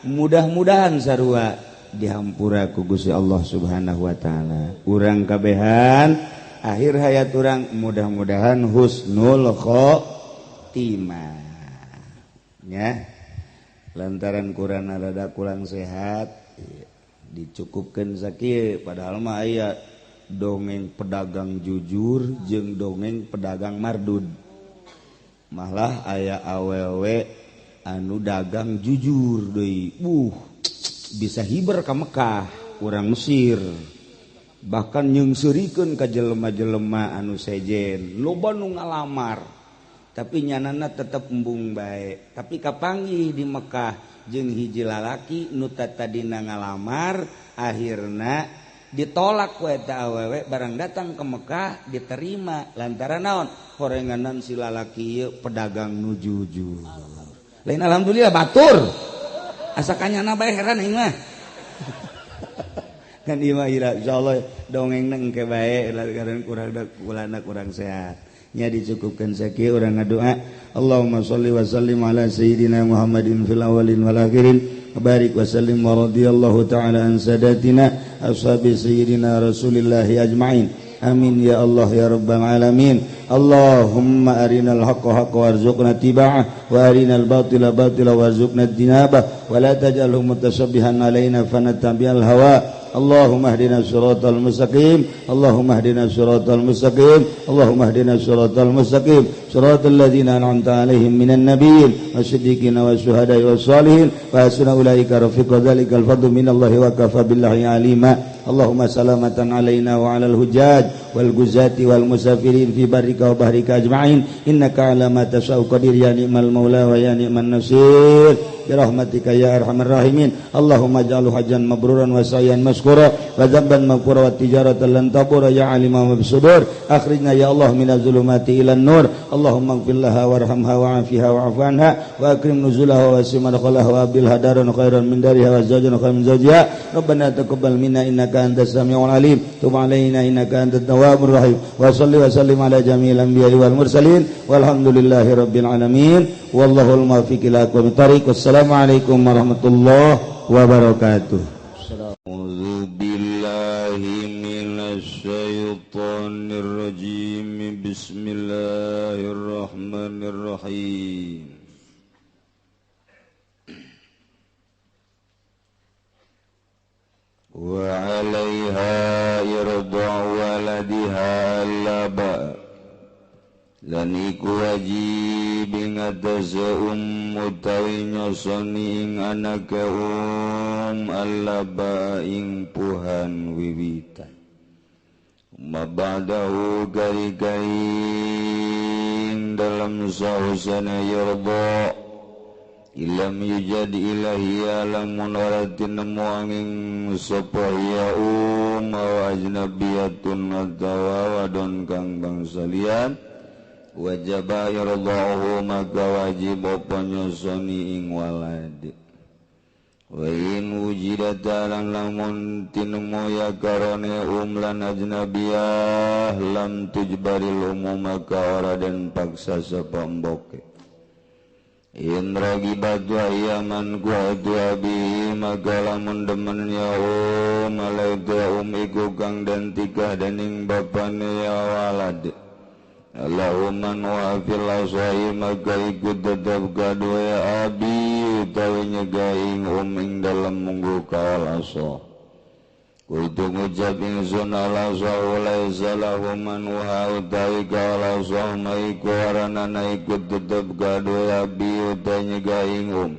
mudah-mudahan sarua dihampura ku Gusti Allah Subhanahu wa taala. Urang kabehan Akhir hayat urang mudah-mudahan husnul khotimah ya. Lantaran kurang rada kurang sehat dicukupkan sakieu, padahal mah aya dongeng pedagang jujur jeung dongeng pedagang mardud. Malah aya awewe anu dagang jujur deui. Bisa hiber ka Mekah, urang Mesir. Bahkan nyeungseurikeun ka jelema-jelema anu sejen, loba nu ngalamar. Tapi nyanana tetep embung bae. Tapi kapanggih di Mekah jeung hiji lalaki nu tadina ngalamar, akhirna ditolak ku eta awewe, barang datang ke Mekah diterima lantaran naon? Horenganan si lalaki ieu pedagang nu jujur. Lain alhamdulillah batur. Asa kanyana bae heran aing mah. Kan ieu mah insyaallah dongengna engke bae lantaran kurang kulana kurang sehat. Nya dicukupkan sakieu urang ngadoa. Allahumma sholli wa sallim ala sayyidina Muhammadin fil awwalin wal akhirin. Barik wa sallim wa radhiyallahu ta'ala an sadatina ashabi sayyidina Rasulillahi ajmain. Amin ya Allah ya rabbal alamin. Allahumma arinal haqqa haqqa warzuqna ittiba'ah wa arinal batila batila warzuqna ijtinabah wa la taj'alhu mutashabbihan alaina fanattabi'al hawa. Allahumma hdina siratal mustaqim. Allahumma hdina siratal mustaqim. Allahumma hdina siratal mustaqim. Siratal ladzina an'amta 'alaihim minan nabiyyin wasiddiqina wasyuhada'i wassalihin wa hasuna ulaika rafiqa dzalikal fadlu minallahi wa kafa billahi alima. Allahumma salamatan 'alaina wa 'alal hujjaj wal guzati wal musafirin fi barrika wa bahrika ajma'in innaka 'ala ma tasha'u qadir ya ni'mal maula wa ya ni'man nasir. Birahmatika ya arhamar rahimin. Allahumma ij'alhu hajjan mabruran wa sa'yan mashkura wa dzamban maghfura wa tijaratan lan tabura ya alima mabsudur. Akhrijna ya Allah minaz zulumati ilan nur. Allahumma ighfir laha warhamha wa'afiha wa'fu anha wa akrim nuzulaha wa wasi' madkhalaha wa abdilha daran khairan min dariha wa zawjan khairan min zawjiha. Rabbana taqabbal minna innaka antas samiul alim, tub alaina innaka antat tawwabur rahim. Wa salli wa sallim ala jami'il anbiya'i wal mursalin walhamdulillahi rabbil alamin. Wallahul muwaffiq ila aqwamit thariq. Wassalamualaikum warahmatullahi wabarakatuh. A'udzu billahi minasy syaithanir rajim. Bismillahirrahmanirrahim. Wa 'alaiha irda waladiha laba. Lan iku wajib ing atase utawi nyosoni ing anake allaba ing puhan wiwitan. Mabadahu kari-kaing dalam sahusana yarda ilam yujad ilahi lamun ora tinemu angin sapa ya wa ajnabiyatun atawa wadon kang bangsa liyan wajaba yardahu maka wajib apa nyosoni ing walad. Wa in wujidat lan lamun tinemu ya karone lan ajnabiyah lam tujbaril umum maka ora den paksa sapa mboke. In ragibat wa yaman kuatu abi maka lamun demen ya alaitu iku kang den tikah dening bapane ya walad. Allahumma wa fil aswahi maka ikut tetap kadua ya abi utawi nyegaing ing dalem munggu kaal aswa. Kuitu ngucap ingsun ala aswa laisa lahu man wa utawi kaal aswa maiku aranana ikut tetap kadua ya abi utawi nyegaing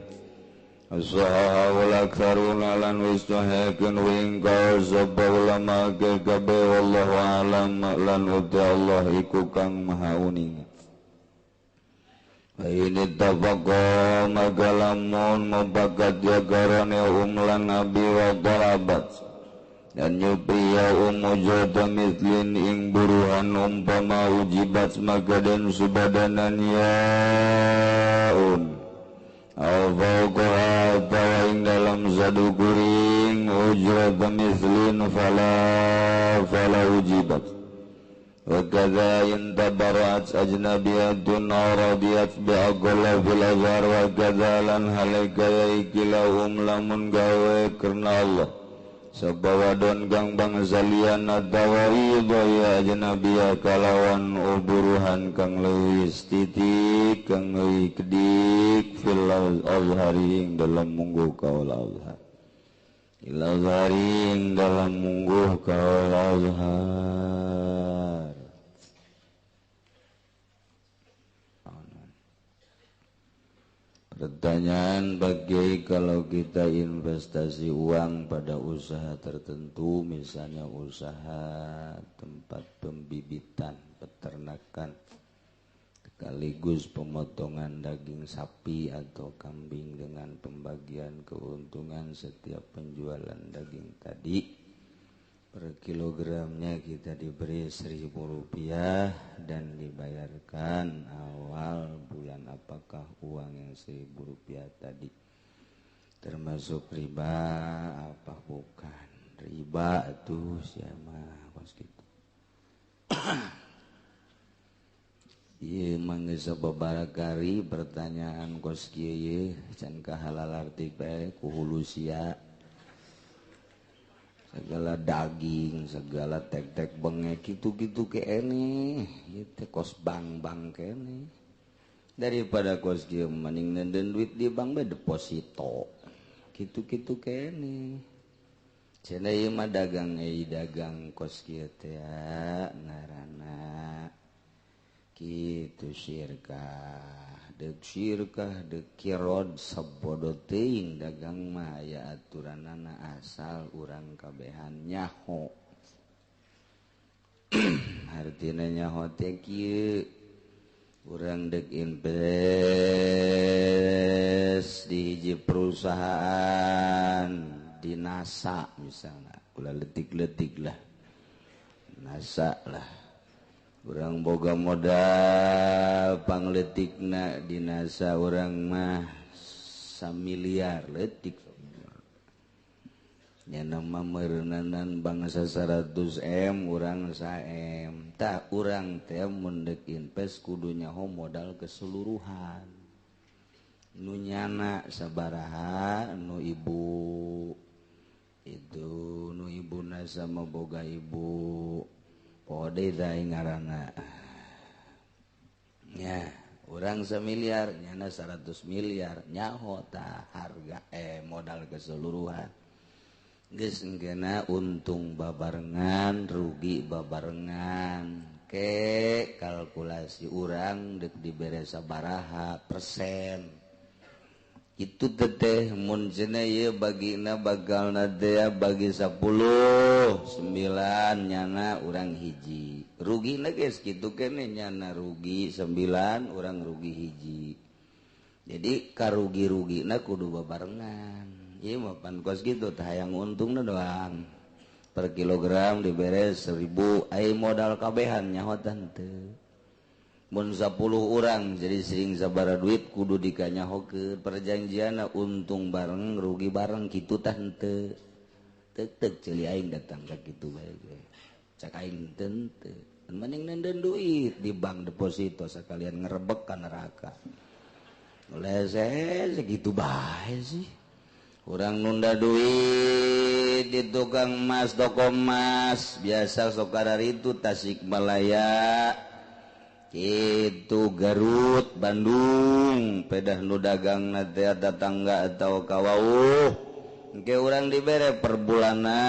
Asaha wal aktharuna lan wis tahakeun wing kaul sapa ulama kabeh wallahu alam lan uti Allah iku kang maha uning. Ini tafaqa maka lamun mubakat ya karone lan abi wa darabat dan nyupi ya jota mislin ing buruhan umpama ujibat maka den subadanan ya Al-fawqaha atawa ing dalam sadukuring ujrat mislin fala ujibat. Wa kadza in tabara'at ajnabiyatun aw radiyat bi aqalla fil azhar wa kadza lan halaka ya ikilahum lamun gawe karena Allah. Sapa wadon kang bangsa liyan atawa ya ajnabiyah kalawan uburuhan kang leuwih titik kang leuwih kedik fil azhari ing dalam mungguh kaul azhar il azhari ing dalam mungguh kaul azhar. Pertanyaan bagi kalau kita investasi uang pada usaha tertentu, misalnya usaha tempat pembibitan, peternakan, sekaligus pemotongan daging sapi atau kambing dengan pembagian keuntungan setiap penjualan daging tadi, per kilogramnya kita diberi Rp1.000 dan dibayarkan awal bulan. Apakah uang yang Rp1.000 tadi termasuk riba apa bukan? Riba tuh siapa kos gitu. Ieu mangga sababaraha kali pertanyaan kos kieu ye can kahalal arti bae ku hulu sia. Segala daging, segala tek-tek bengek gitu-gitu kene, ieu teh kos bank-bank kene. Daripada kos kieu mending nenden duit di bank bae deposito. Gitu-gitu kene. Cenah ieu mah dagang euy dagang kos kieu teh ngaranna kitu syirkah. Deuk syirkah deuk kirod sabodo teuing dagang mah aya aturanana asal urang kabehan nyaho. Artina nyaho teh kieu urang deuk invest di hiji perusahaan di NASA misalnya, ulah letik-letik lah NASA lah. Urang boga modal pangletikna di NASA urang mah 1 miliar letik nya nama meureunnanan bangsa 100 M urang 1 M tah urang teh mun deuk invest kudu nyaho modal keseluruhan nu nyana sabaraha nu ibu itu nu ibuna sama boga ibu kode teh ngaranna nya urang 1 miliar nyana 100 miliar nyaho tah harga modal keseluruhan geus engkeuna untung babarengan rugi babarengan ke kalkulasi urang deuk dibere sabaraha persen itu teteh mun cenah ieu bagina bagalna teh bagi 10 9 nyana urang hiji rugina geus kitu keneh nyana rugi 9 urang rugi hiji jadi karugi-rugina kudu babarengan ieu mah pan kos kitu tah hayang untungna doang per kilogram dibere 1000 ai modal kabehan nyaho teu mun 10 urang jadi sering sabara duit kudu dikanyahokeun perjanjianna untung bareng rugi bareng kitu tah henteu teuk-teuk ceuli aing datang ka kitu bae ge cak aing teu mending nenden duit di bank deposito sakalian ngerebek ka neraka lese segitu bae sih urang nunda duit di tukang emas toko emas biasa sok kararitu Tasikmalaya itu Garut Bandung pedah nu dagang teh tetangga atau kawauh engke urang dibere per bulanna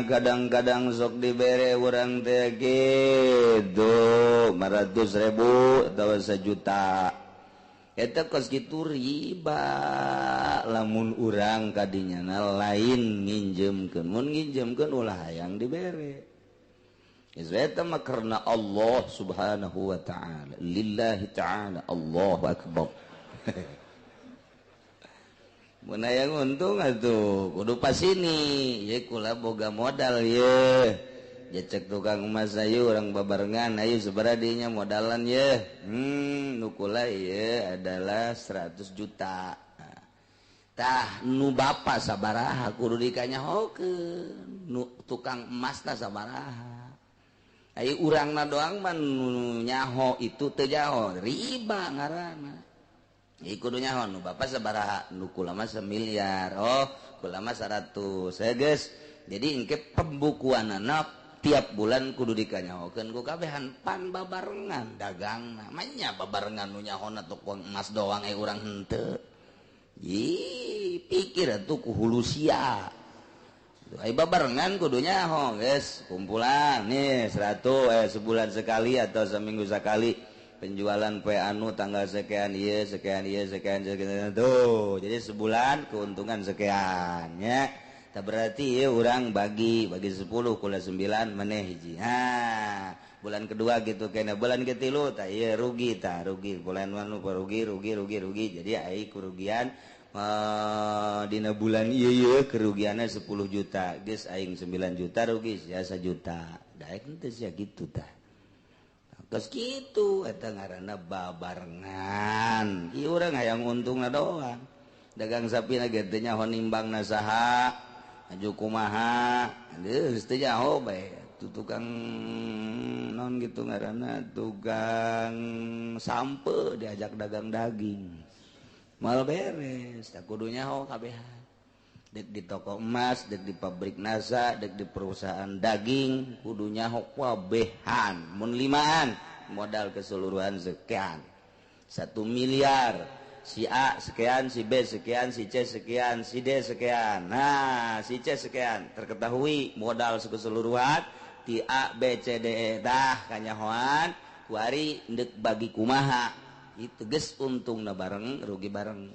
kadang-kadang sok dibere urang teh kitu 500.000 atau 1 juta eta kos kitu riba lamun urang kadinyana lain nginjemkeun mun nginjemkeun ulah hayang dibere. Eta mah karena Allah Subhanahu wa ta'ala lillahi ta'ala Allahu akbar. Mun hayang untung atuh kudu pasini ye kula boga modal ye jecek tukang emas ayu urang babarengan ayu sabaraha dinya modalan ye nu kula ye adalah 100 juta tah nu bapa sabaraha kudu dikanyahokeun nu tukang emasna sabaraha. Ai urangna doang mah nu nyaho itu teu nyaho riba ngaranna. Ieu kudu nyaho nu bapa sabaraha nu kula mah 1 miliar. Oh, kula mah 100. Geus Jadi engke pembukuanana tiap bulan kudu dikanyahokeun ku kabehan pan babarengan dagangna. Manya babarengan nu nyahona tukang emas doang urang henteu. Ih, pikir atuh ku hulusia. Ai babarengan kudu nyaho geus kumpulan nih 100 sebulan sekali atau seminggu sekali penjualan poe anu tanggal sekian ieu sekian ieu sekian sekian tuh. Jadi sebulan keuntungan sekian nya. Tak berarti ya orang bagi 10 kula 9 maneh hiji. Ha, bulan kedua gitu kena bulan ketilu tah ieu rugi tah rugi bulan anu rugi rugi rugi rugi. Jadi ai kerugian dina bulan ieu ieu kerugianna 10 juta. Geus aing 9 juta rugi sia 1 juta. Daek henteu sia kitu tah. Geus kitu eta ngaranna babarengan. Ieu urang hayang untungna doang. Dagang sapina ge teu nyaho nimbangna saha. Aju kumaha geus teu nyaho bae tu tukang non gitu ngaranna tukang sampe diajak dagang daging mal beres tak kudu nyaho kabehan dek di toko emas dek di pabrik NASA dek di perusahaan daging kudu nyaho kabehan mun limaan modal keseluruhan sekian 1 miliar si A sekian, si B sekian, si C sekian, si D sekian. Nah, si C sekian terketahui modal keseluruhan ti A B C D E dah kanyahoan kuari ndek bagi kumaha itu geus untungna bareng rugi bareng.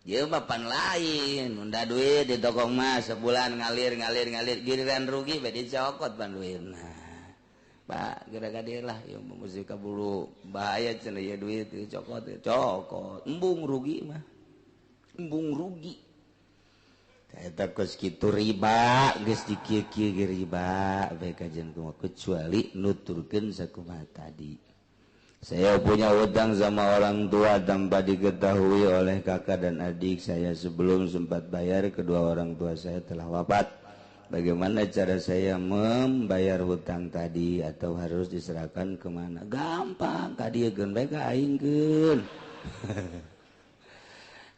Ieu mah pan lain unda duit di toko emas sebulan ngalir ngalir ngalir giliran rugi bae dicokot pan duitna. Pak gara-gara dia lah ya mesti kaburu bahaya cenah ieu duit dicokot cokot embung rugi mah embung rugi eta kos kitu riba geus dikieu-kieu ge riba bae kajian kumaha kecuali nuturkeun sakumaha tadi. Saya punya hutang sama orang tua tanpa diketahui oleh kakak dan adik saya. Sebelum sempat bayar, kedua orang tua saya telah wafat. Bagaimana cara saya membayar hutang tadi atau harus diserahkan kemana? Gampang, kadiekeun bae ka aingkeun.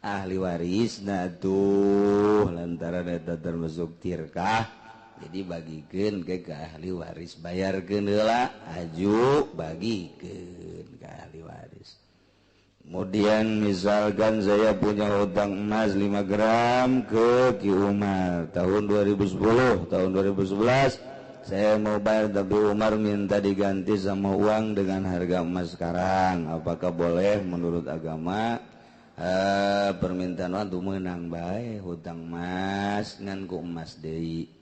Ahli warisna tuh lantaran eta termasuk tirkah, jadi bagikeun ke ahli waris, bayarkeun heula, aju bagikeun ke ahli waris. Kemudian misalkan saya punya hutang emas 5 gram ke Ki Umar tahun 2010, tahun 2011 saya mau bayar tapi Umar minta diganti sama uang dengan harga emas sekarang. Apakah boleh menurut agama? Permintaan waktu menang bae hutang emas ngan ku emas deui.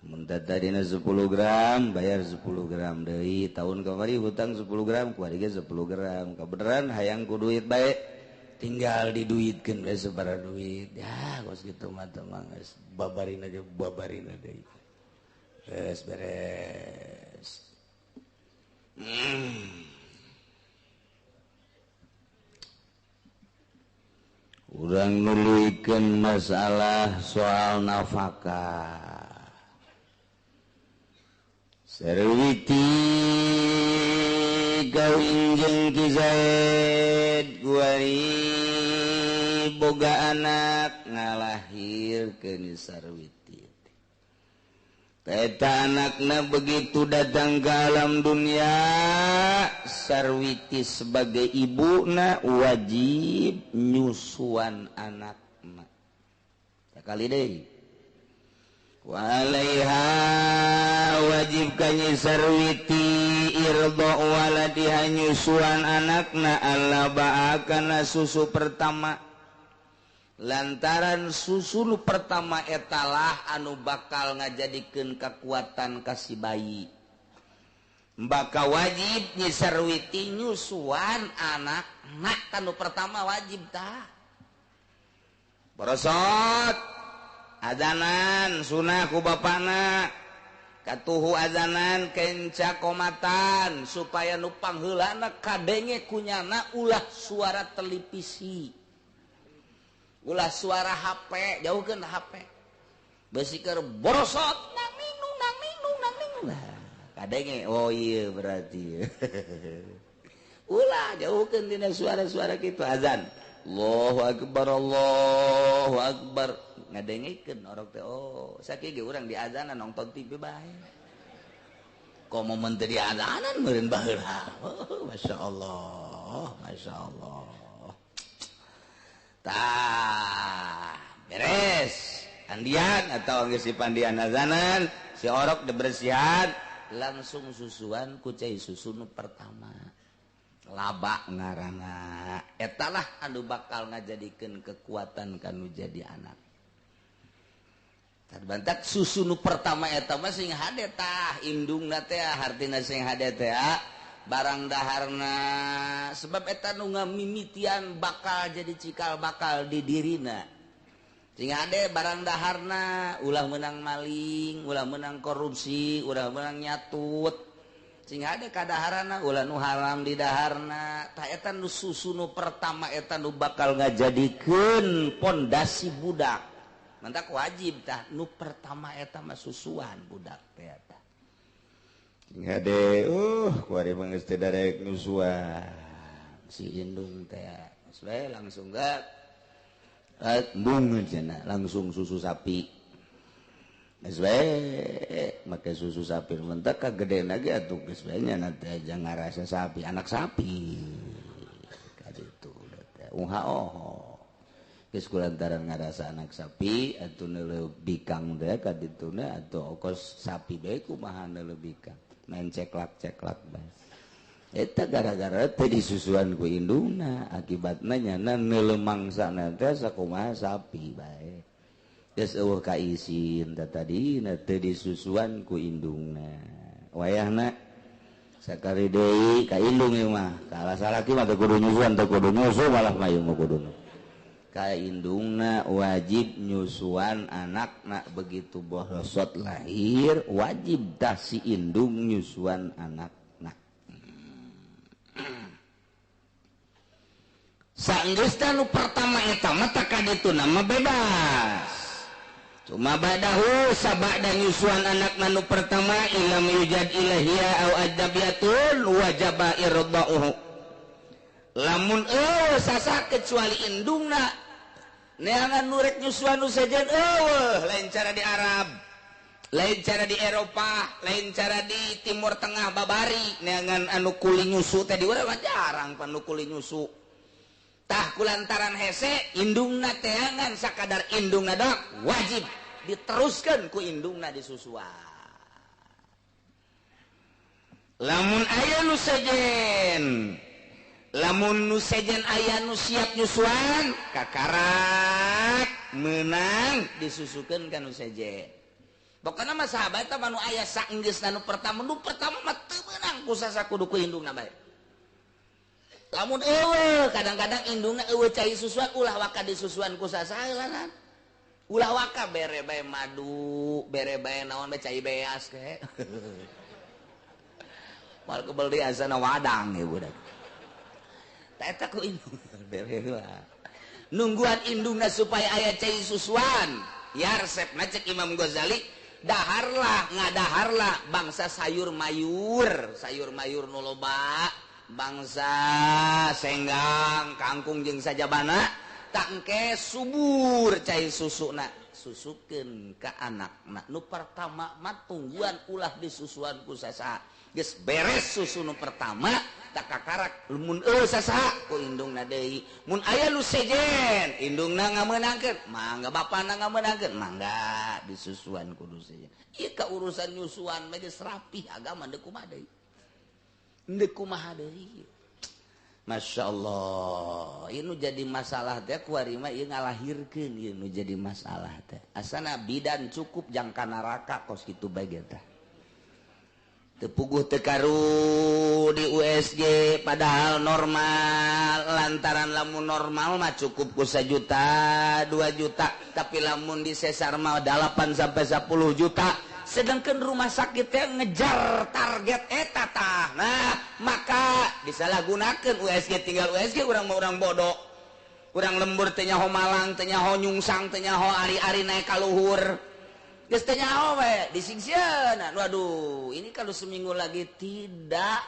Mun tadina 10 gram bayar 10 gram deui. Tahun kamari hutang 10 gram kuari ge 10 gram. Kabeneran hayang ku duit bae tinggal diduitkeun bae sabaraha duit. Ya kos kitu mah teh mah geus babarin aja babarin deui. Beres beres. Urang nuluykeun masalah soal nafkah. Sarwiti kawin jeung Ki Zaid kuari boga anak ngalahirkeun Sarwiti. Eta anakna begitu datang ke alam dunia, Sarwiti sebagai ibuna wajib nyusuan anakna. Sakali deui. Walaiha wajib kanyi Sarwiti irdo waladiha nyusuan anakna alla ba'akana susu pertama. Lantaran susu nu pertama etalah anu bakal ngajadikeun kekuatan ka si bayi. Baka wajib nyi Sarwiti nyusuan anakna kanu pertama wajib tah. Borosot azanan sunah ku bapana katuhu azanan kenca komatan supaya nu pangheulana kadenge kunyana ulah suara televisi ulah suara HP jauhkeun HP beusi keur borosot nang ninung nang ninung nang ninung kadenge oh iya berarti ulah jauhkeun dina suara-suara kitu azan Allahu akbar Allahu akbar ngadengekeun orok teh oh sakieu ge urang di azanan nonton TV bae kok momen teu di azanan meureun baheula. Oh, masyaallah masyaallah tah beres andian atau geus dipandian azanan si orok dibersihan langsung susuan ku cai susu nu pertama laba ngaranna etalah anu bakal ngajadikeun kekuatan kanu jadi anak. Bantak susu nu pertama eta mah sing hade tah indungna teh hartina sing hade teh barang daharna sebab eta nu ngamimitian bakal jadi cikal bakal di dirina sing hade barang daharna ulah meunang maling ulah meunang korupsi ulah meunang nyatut sing hade kadaharana ulah nu haram di daharna tah eta nu susu nu pertama eta nu bakal ngajadikeun pondasi budak. Mantak wajib tah nu pertama eta mah susuan budak teh eta. Sing hade kuari mah geus teu darek nyusuan si indung teh. Geus bae langsung ga embung cenah langsung susu sapi. Geus bae make susu sapi mentak kagedena ge atuh geus bae nya teh aja ngarasa sapi anak sapi. Kaditu teh uha oho. Geus kulantaran ngarasa anak sapi atuh neuleuh bikang teh ka dituna atuh okos sapi bae kumaha neuleuh bikang main ceklak-ceklak bae eta gara-gara teh disusuan ku indungna akibatna nyana neuleuh mangsana teh sakumaha sapi bae geus eueuh kaisin teh tadina teh disusuan ku indungna wayahna sakali deui ka indung ieu mah kalah salaki mah teu kudu nyusuan teu kudu nyusu malah mah ieu mah kuduna ka indungna wajib nyusuan anakna begitu bohlosot lahir wajib dah si indung nyusuan anakna. Sanggeusna nu pertama eta mah tah kadituna mah bebas. Cuma badahu sabada nyusuan anakna nu pertama ilam yujad ilahia au ajnabiyatun wajaba irda'uhu. Lamun eueuh sasa kecuali indungna neangan nurek nyusuan nu sejen eueuh lain cara di Arab lain cara di Eropa lain cara di Timur Tengah babari neangan anu kuli nyusu teh di urang mah jarang pan nu kuli nyusu tah kulantaran hese indungna teangan sakadar indungna doang wajib diteruskeun ku indungna disusuan. Lamun aya nu sejen lamun nu sejen aya nu siap nyusuan kakarak menang disusukeun ka nu sejen. Pokona mah sahabat teh nu aya saenggeusna nu pertama mah teu meunang ku sasa kudu ku indungna bae. Lamun eueuh kadang-kadang indungna eueuh cai susuan ulah waka disusuan ku sasa heulanan. Ulah waka bere bae madu, bere bae naon bae cai beas ke. Mal kebel di asana wadang ya budak. Eta ku indung bere heula. Nungguan indungna supaya aya cai susuan. Ya resepna cek Imam Ghazali, daharlah ngadaharlah bangsa sayur mayur nu loba, bangsa senggang, kangkung jeung sajabana, tangke subur cai susuna, susukeun ka anakna. Nu pertama mah tungguan ulah disusuan ku sasaha. Geus beres susu nu pertama tak kakarak mun eueuh sasaha ku indungna deui. Mun aya nu sejen indungna ngameunangkeun, mangga bapana ngameunangkeun, mangga disusuan kudu sejen. Ieu ka urusan nyusuan mah geus rapih agama deuk kumaha deui. Deuk kumaha deui. Masya Allah, ieu nu jadi masalah teh kuari mah ieu ngalahirkeun ieu nu jadi masalah teh. Asana bidan cukup jangka neraka kos kitu bae ge teh. Tepuguh tekaru di USG padahal normal lantaran lamun normal mah cukup ku 1 juta 2 juta tapi lamun di sesar mah 8 sampai 10 juta sedangkan rumah sakit teh ngejar target eta tah. Nah maka disalahgunakeun USG tinggal USG urang mah urang bodoh urang lembur teh nyaho Malang teh nyaho nyungsang teh nyaho ari-ari naik ka luhur. Geus teh nyaho we disingsieunan. Waduh, ini kalau seminggu lagi tidak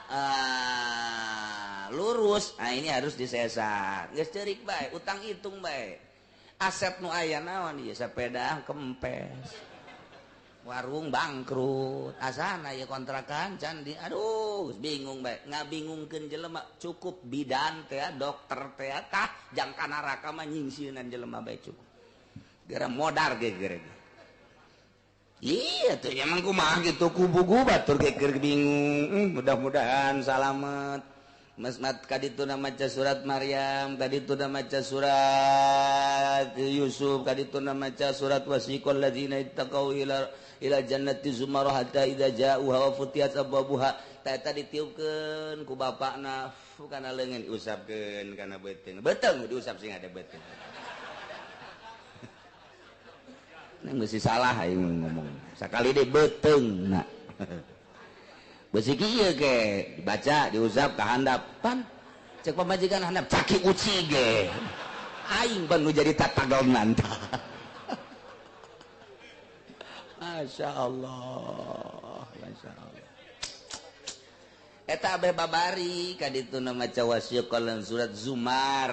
Lurus. Nah, ini harus disesar. Geus ceurik bae, utang hitung bae. Aset nu aya naon ieu sepeda kempes. Warung bangkrut. Asana ieu kontrakan can di aduh bingung bae. Ngabingungkeun jelema cukup bidan teh dokter teh tah jangka neraka mah nyingsieunan jelema bae cukup. Gara modar ge geure. Iya tuh emang kumaha gitu kubu batur ge keur bingung. Mudah-mudahan salamet. Mas mat kadituna maca surat Maryam, kadituna maca surat Yusuf, kadituna maca surat wasiqal ladzina ittaqau ila jannati zumara hatta idza ja'uha wa futiyat abwabuha. Ta eta ditiupkeun ku bapakna kana leungeun diusapkeun kana beuteung. Beuteung diusap sing ada beuteung. Nang beusi salah aing ngomong. Sakali deui beuteung na. Besi kieu ge dibaca diusap ka handap pan cek pamajikan handap caki uci ge aing pan nu jadi tatagonan. Masya Allah, Masya Allah. Eta abeh babari kadituna maca wasiqal surat Zumar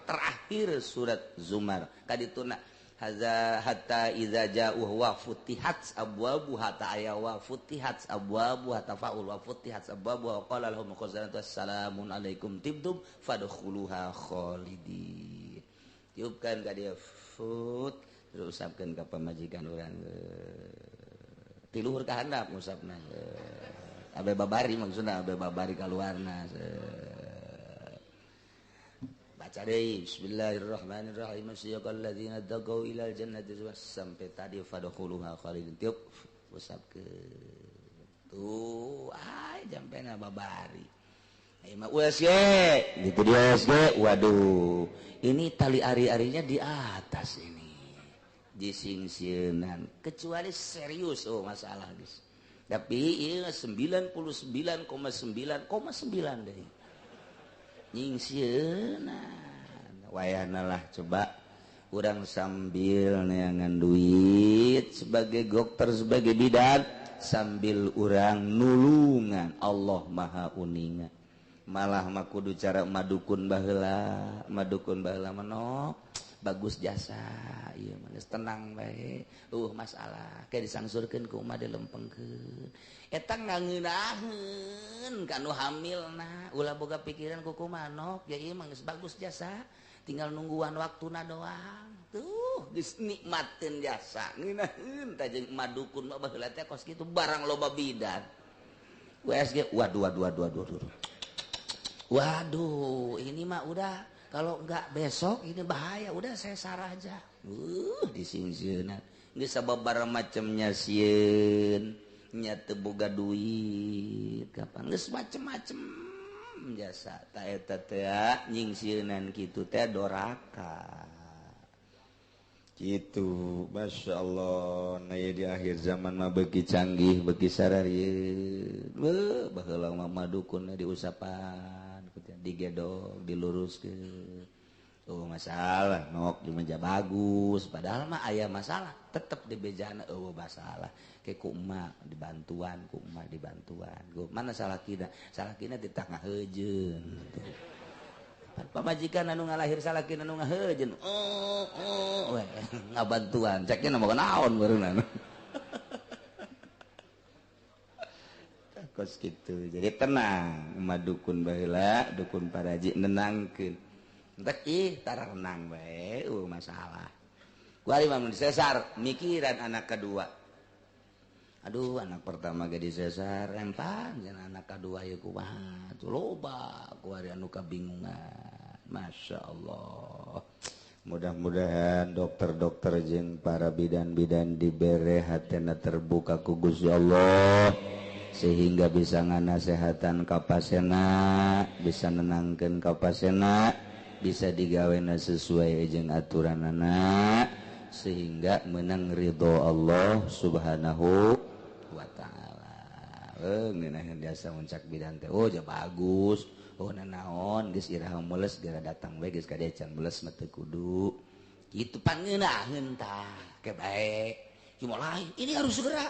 terakhir surat Zumar kadituna haza hatta idza ja'u wa futihat abwabuha ta'aya wa futihat abwabuha tafa'ul wa futihat abwabuha wa qala lahum khazanatu assalamun alaikum tibtum fadkhuluha khalidin. Tiupkan ka dia fut terus usapkeun ka pamajikan urang ti luhur ka handap ngusapna abe babari maksudna abe babari kaluarna. Baca deui bismillahirrahmanirrahim siyaqal ladzina taqau ilal jannati sampai tadi fadkhuluha khalidin tiup usapkeun tuh ai jampena babari ai mah USG gitu di USG waduh ini tali ari-arinya di atas ini disingsieunan kecuali serius oh masalah guys tapi ieu 99,9,9 deui nyingsieunan wayahna lah coba urang sambil neangan duit sebagai dokter sebagai bidan sambil urang nulungan Allah Maha uninga malah mah kudu cara madukun baheula manok bagus jasa ieu mah geus tenang bae masalah ke disangsurkeun ku umah dilempengkeun eta ngangeunaheun ka nu hamilna ulah boga pikiran ku kumanok ya ieu mah geus bagus jasa tinggal nungguan waktuna doang tuh geus nikmateun jasa ngeunaheun tah jeung madukun mah baheula teh kos kitu barang loba bidan USG waduh waduh ini mah udah kalau enggak besok ini bahaya, udah saya sarah aja. Disingsieunan. Geus sababaraha macamnya sieun, nya teu boga duit, kapan geus macem-macem jasa. Ta eta teh nyingsieunan kitu teh doraka. Gitu, Masya Allah. Nah ya di akhir zaman mah beuki canggih, beuki sararieun. Beuh, baheula mah madukunna diusapan. Digedog diluruskeun oh masalah nok di meja bagus padahal mah aya masalah tetep di bejana eueuh masalah ke ku emak dibantuan ku emak dibantuan go mana salakina salakina di tengah heujeun gitu pamajikan anu ngalahir salakina anu ngaheujeun oh oh we ngabantuan ceknya mah naon barunan kos gitu. Jadi tenang, madukun baheula, dukun paraji nenangkeun. Entek ih tara renang bae, masalah. Kuari mah mun disesar mikiran anak kedua. Aduh, anak pertama ge disesar, empan jeung anak kedua ieu kumaha? Tuh loba kuari anu kabingungan. Masya Allah. Mudah-mudahan dokter-dokter jeung para bidan-bidan dibere hatena terbuka ku Gusti Allah. Sehingga bisa nganasehatan ka pasena, bisa nenangkeun ka pasena, bisa digawena sesuai jeung aturanana sehingga menang ridho Allah Subhanahu wa taala. Ngeunaheun jasa muncak bidan teh, oh ja bagus, oh nanaon geus iraha mules geura datang we geus ka dieu can mules mah teu kudu. Kitu pangeunaheun tah, ke bae. Cuma lain, ini harus segera.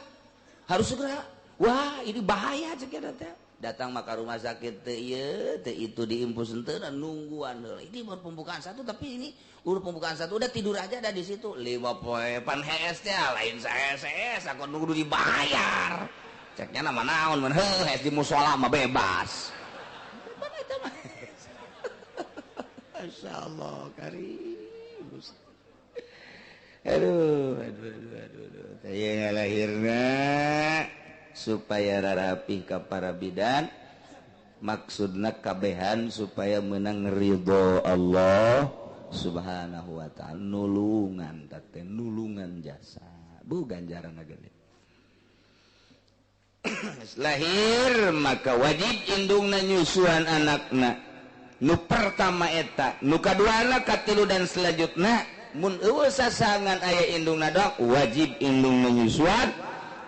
Harus segera. Wah, ini bahaya cek teh. Datang maka rumah sakit teh ieu teh itu diimpus henteu nungguan heula. Ini baru pembukaan satu tapi ini udah pembukaan satu udah tidur aja ada di situ. 5 poe pan HS teh lain saes aku nunggu dibayar. Ceknya nama naon mun heuh di musola mah bebas. Pan eta mah. Masyaallah karim. Aduh aduh aduh aduh aduh. Teh lahirna supaya rarapih ka para bidan maksudna kabehan supaya menang ridho Allah Subhanahu wa ta'ala nulungan teh nulungan jasa bu ganjaran gede. Lahir maka wajib indungna nyusuan anakna nu pertama eta nu kaduana katilu dan selanjutna mun eueuh sasangan aya indungna doang wajib indungna nyusuan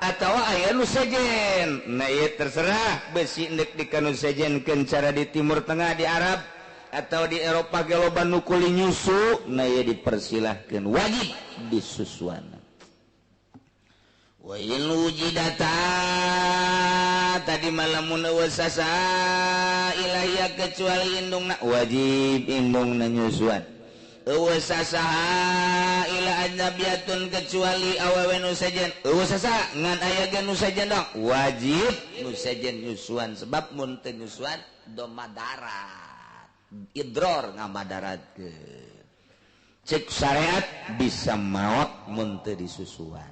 atau aya nu sejen. Nah ieu terserah besi ndek dikanu sejenkeun cara di Timur Tengah di Arab atau di Eropa ge loba nu kuli nyusu. Nah ieu dipersilahkeun wajib disusuan. Wa in wujidata tadi malamun eueuh sasa ilahia kecuali indungna wajib indungna nyusuan. Eueuh sasaha ila ajnabiyatun kecuali awewe nu sejen. Eueuh sasa ngan aya ge nu sejen dong wajib nu sejen nyusuan sebab mun teu nyusuan do madarat idror ngamadaratkeun. Cek syariat bisa maot mun teu disusuan.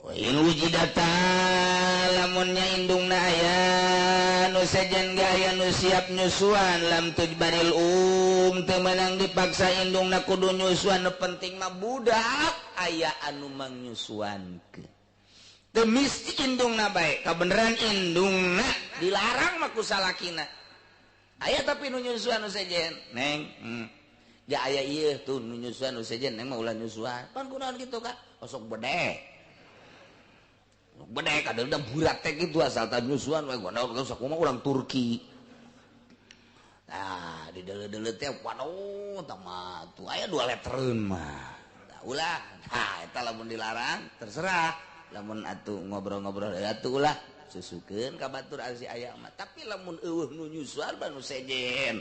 Wa in wujidata lamunnya indungna aya nu sejen ge aya nu siap nyusuan lam tujbaril teu meunang dipaksa indungna kudu nyusuan nu penting mah budak aya anu mangnyusuankeun. Teu misti indungna bae kabeneran indungna dilarang mah ku salakina. Aya tapi nu nyusuan nu sejen neng ja aya ieu tuh nu nyusuan nu sejen neng mah ulah nyusuan. Pan kunaon kitu ka osok bedek. Bedek ada udah burak teh kitu asal tah nyusuan we gono sok mah urang Turki. Nah, di deuleu-deuleu teh waduh tah mah tuh aya 2 letreun mah. Tah ulah. Nah, eta lamun dilarang terserah. Lamun atuh ngobrol-ngobrol atuh ulah susukeun ka batur si aya mah. Tapi lamun eueuh nu nyusuan nu sejen.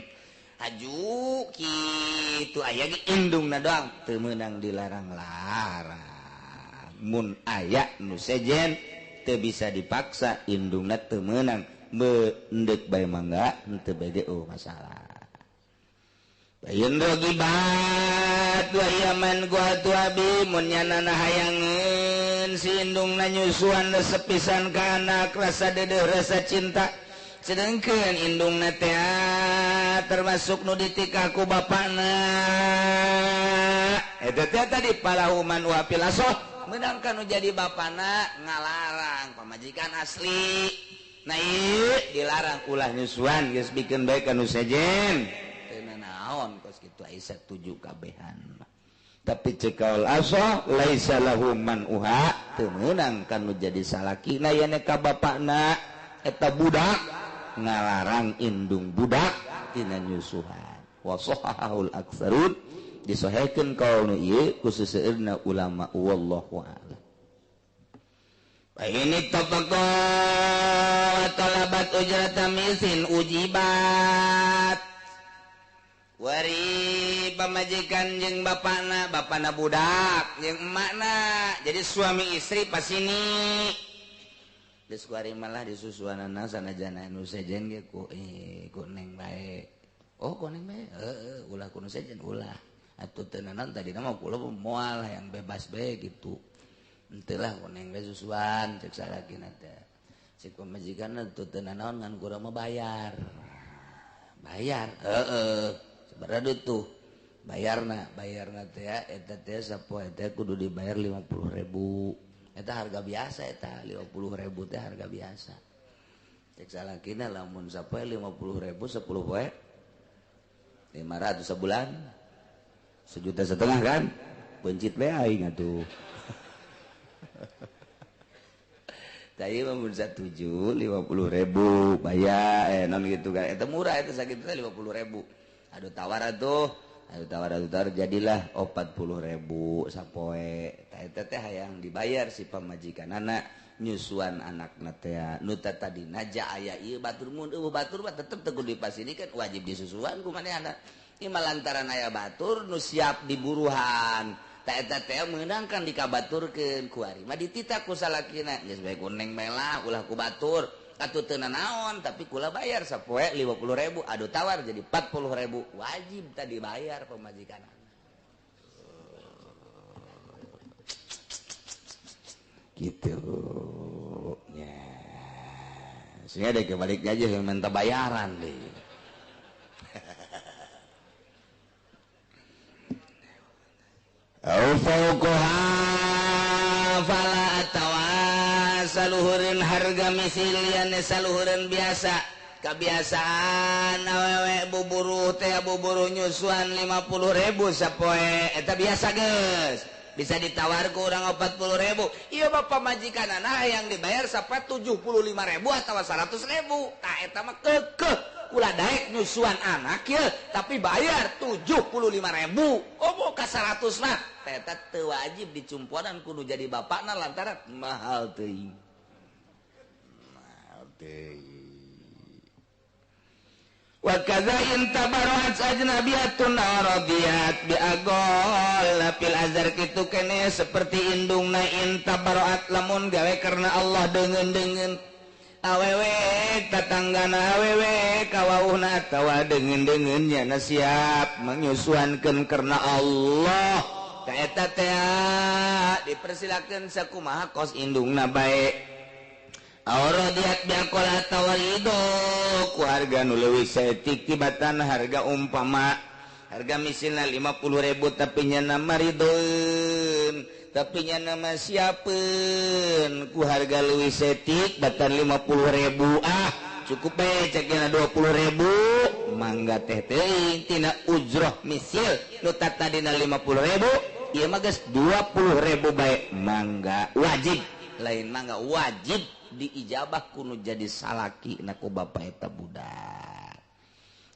Haju kitu aya ge indungna doang teu meunang dilarang-larang. Mun aya nu sejen teu bisa dipaksa indungna teu meunang mendek bae mangga henteu bae ge oh masalah. Bayin rogibat wa yaman gua abi mun nyanana hayangeun si indungna nyusuan resep pisan ka anak rasa dedeuh rasa cinta sedengkeun indungna teh termasuk nu ditikah ku bapana eta teh tadi palahuman wa pilasoh meunang nu jadi bapana ngalarang pamajikan asli. Nah ieu dilarang ulah nyusuan geus bikeun bae ka nu sejen teu nanaon kos kitu aya satuju kabehan. Tapi cek kaul asoh laisa lahu man uha teu meunang ka nu jadi salakina yen ka bapana eta budak ngalarang indung budak tina nyusuhan. Wa sahahul aktsarun disahihkeun kaul nu ieu ku seseueurna ulama wallahu a'lam. Ini topako talabat ujrata misin ujibat. Wari pamajikan jeung bapana, bapana budak jeung emakna. Jadi suami istri pas ini. Geus kuari malah disusuanana sanajana nu sejen ge ku ku neng bae. Oh ku neng bae. Heeh, ulah ku nu sejen ulah. Atuh teu naon tadina mah kula moal yang bebas bae gitu. Henteu lah ku neng bae susuan cek salakina teh. Cek pamajikanna teu teu nanaon ngan kurang mah bayar. Bayar, heeh. Sabaraha tuh? Bayarna, bayarna teh eta teh sapoe teh kudu dibayar 50.000. Eta harga biasa eta 50.000 teh harga biasa. Cek salakina lamun sapoe 50.000 10 poe 500 sebulan. 1,5 juta kan? Pencit bae aing atuh. Tadi mah mun satuju 50.000 bayar non gitu kan. Eta murah eta sakitu teh 50.000. Aduh tawar atuh, aduh tawar jadilah 40.000 sapoe. Eta teh hayang dibayar si pamajikanana Nyusuan anakna teh nu tadina ja aya ieu batur mun eueuh batur mah tetep teu kudu dipasinikan wajib disusuan ku manehna. Ieu mah lantaran aya batur nu siap diburuhan. Ta eta teh meunang kan dikabaturkeun ku ari mah dititah ku salakina geus bae ku neng bae lah ulah ku batur. Atuh teu nanaon tapi kula bayar sapoe 50.000 adu tawar jadi 40.000 wajib tadi bayar pamajikan. Gitu ya, sehingga deh kebalik aja yang minta bayaran deh. Au fauqaha fala atawa saluhureun harga misil liane saluhureun biasa kebiasaan awewe buburuh teh buburuh nyusuan 50.000 sapoe eta biasa geus bisa ditawar ke orang 40.000. Iya bapak majikan anak yang dibayar sampai 75.000 atau 100.000. Nah eta mah kekeh kula daek nyusuan anak ya tapi bayar 75.000. Oh mau ka 100 mah eta teu wajib dicumponan kudu jadi bapakna lantaran mahal teuing. Mahal teuing. Wa kadza in tabarrat ajnabiyatun radiyat bi agol fil azhar kitu kene seperti indungna in tabarrat lamun gawe karena Allah deungeun-deungeun awewe tatanggana awewe kawauhna atawa deungeun-deungeun nya siap menyusuankeun karena Allah ka eta teh dipersilakeun sakumaha kos indungna bae. Auradiat biakola tawarido ku harga nu leuwih saeutik tibatan harga umpama harga misilna 50.000 tapi nya maridoeun tapi nya nama siapeun ku harga leuwih saeutik batan 50.000 ah cukup bae cekna 20.000 mangga teh teuing tina ujroh misil nu tadina 50.000 ieu mah geus 20.000 bae mangga wajib lain mangga wajib diijabah kuno jadi salaki naku bapak eta budak.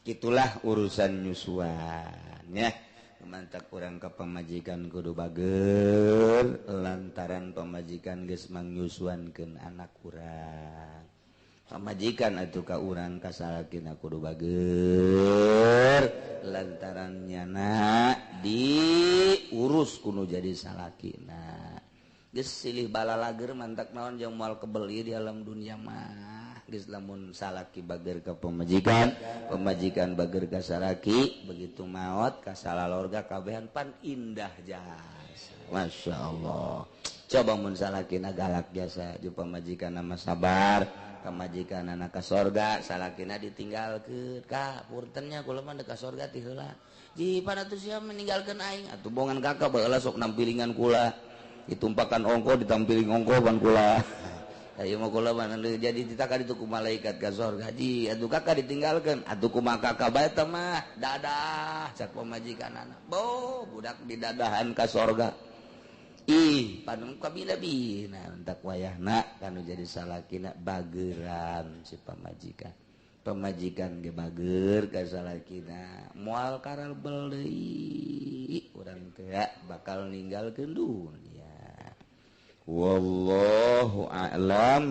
Itulah urusan nyusuan ya. Mantak urang ka pamajikan kudu bager lantaran pamajikan geus mangnyusuankeun anak urang. Pamajikan atuh ka urang ka salakina kudu bager lantaran nyana diurus kuno jadi salakina. Geus silih balalager mantak naon jeung moal kebeli di alam dunia mah. Geus lamun salaki bager ka pamajikan, pamajikan bager ka salaki, begitu maot ka salalorga kabehan pan indah jasa. Masya Allah. Coba mun salakina galak jasa jeung pamajikan mah sabar, pamajikanana ka sorga, salakina ditinggalkeun. Ka puntennya kula mah ka sorga ti heula. Ji pan atuh sia meninggalkeun aing, atuh bongan kakak baheula sok nampilingan kula. Ditumpakan ongko ditampiling ongko ban kula. Ayo mah kula mah jadi ditaka ditu ku malaikat ka sorga. Ji atuh kakak ditinggalkeun, atuh kumaha kakak bae teh mah dadah cak pamajikanana. Bo budak didadahan ka sorga. Ih panung kabila-bila entak wayahna kanu jadi salakina bageran si pamajikan. Pamajikan ge bager ka salakina moal karalbel deui urang teh bakal ninggalkeun dunia. Wallahu a'lam.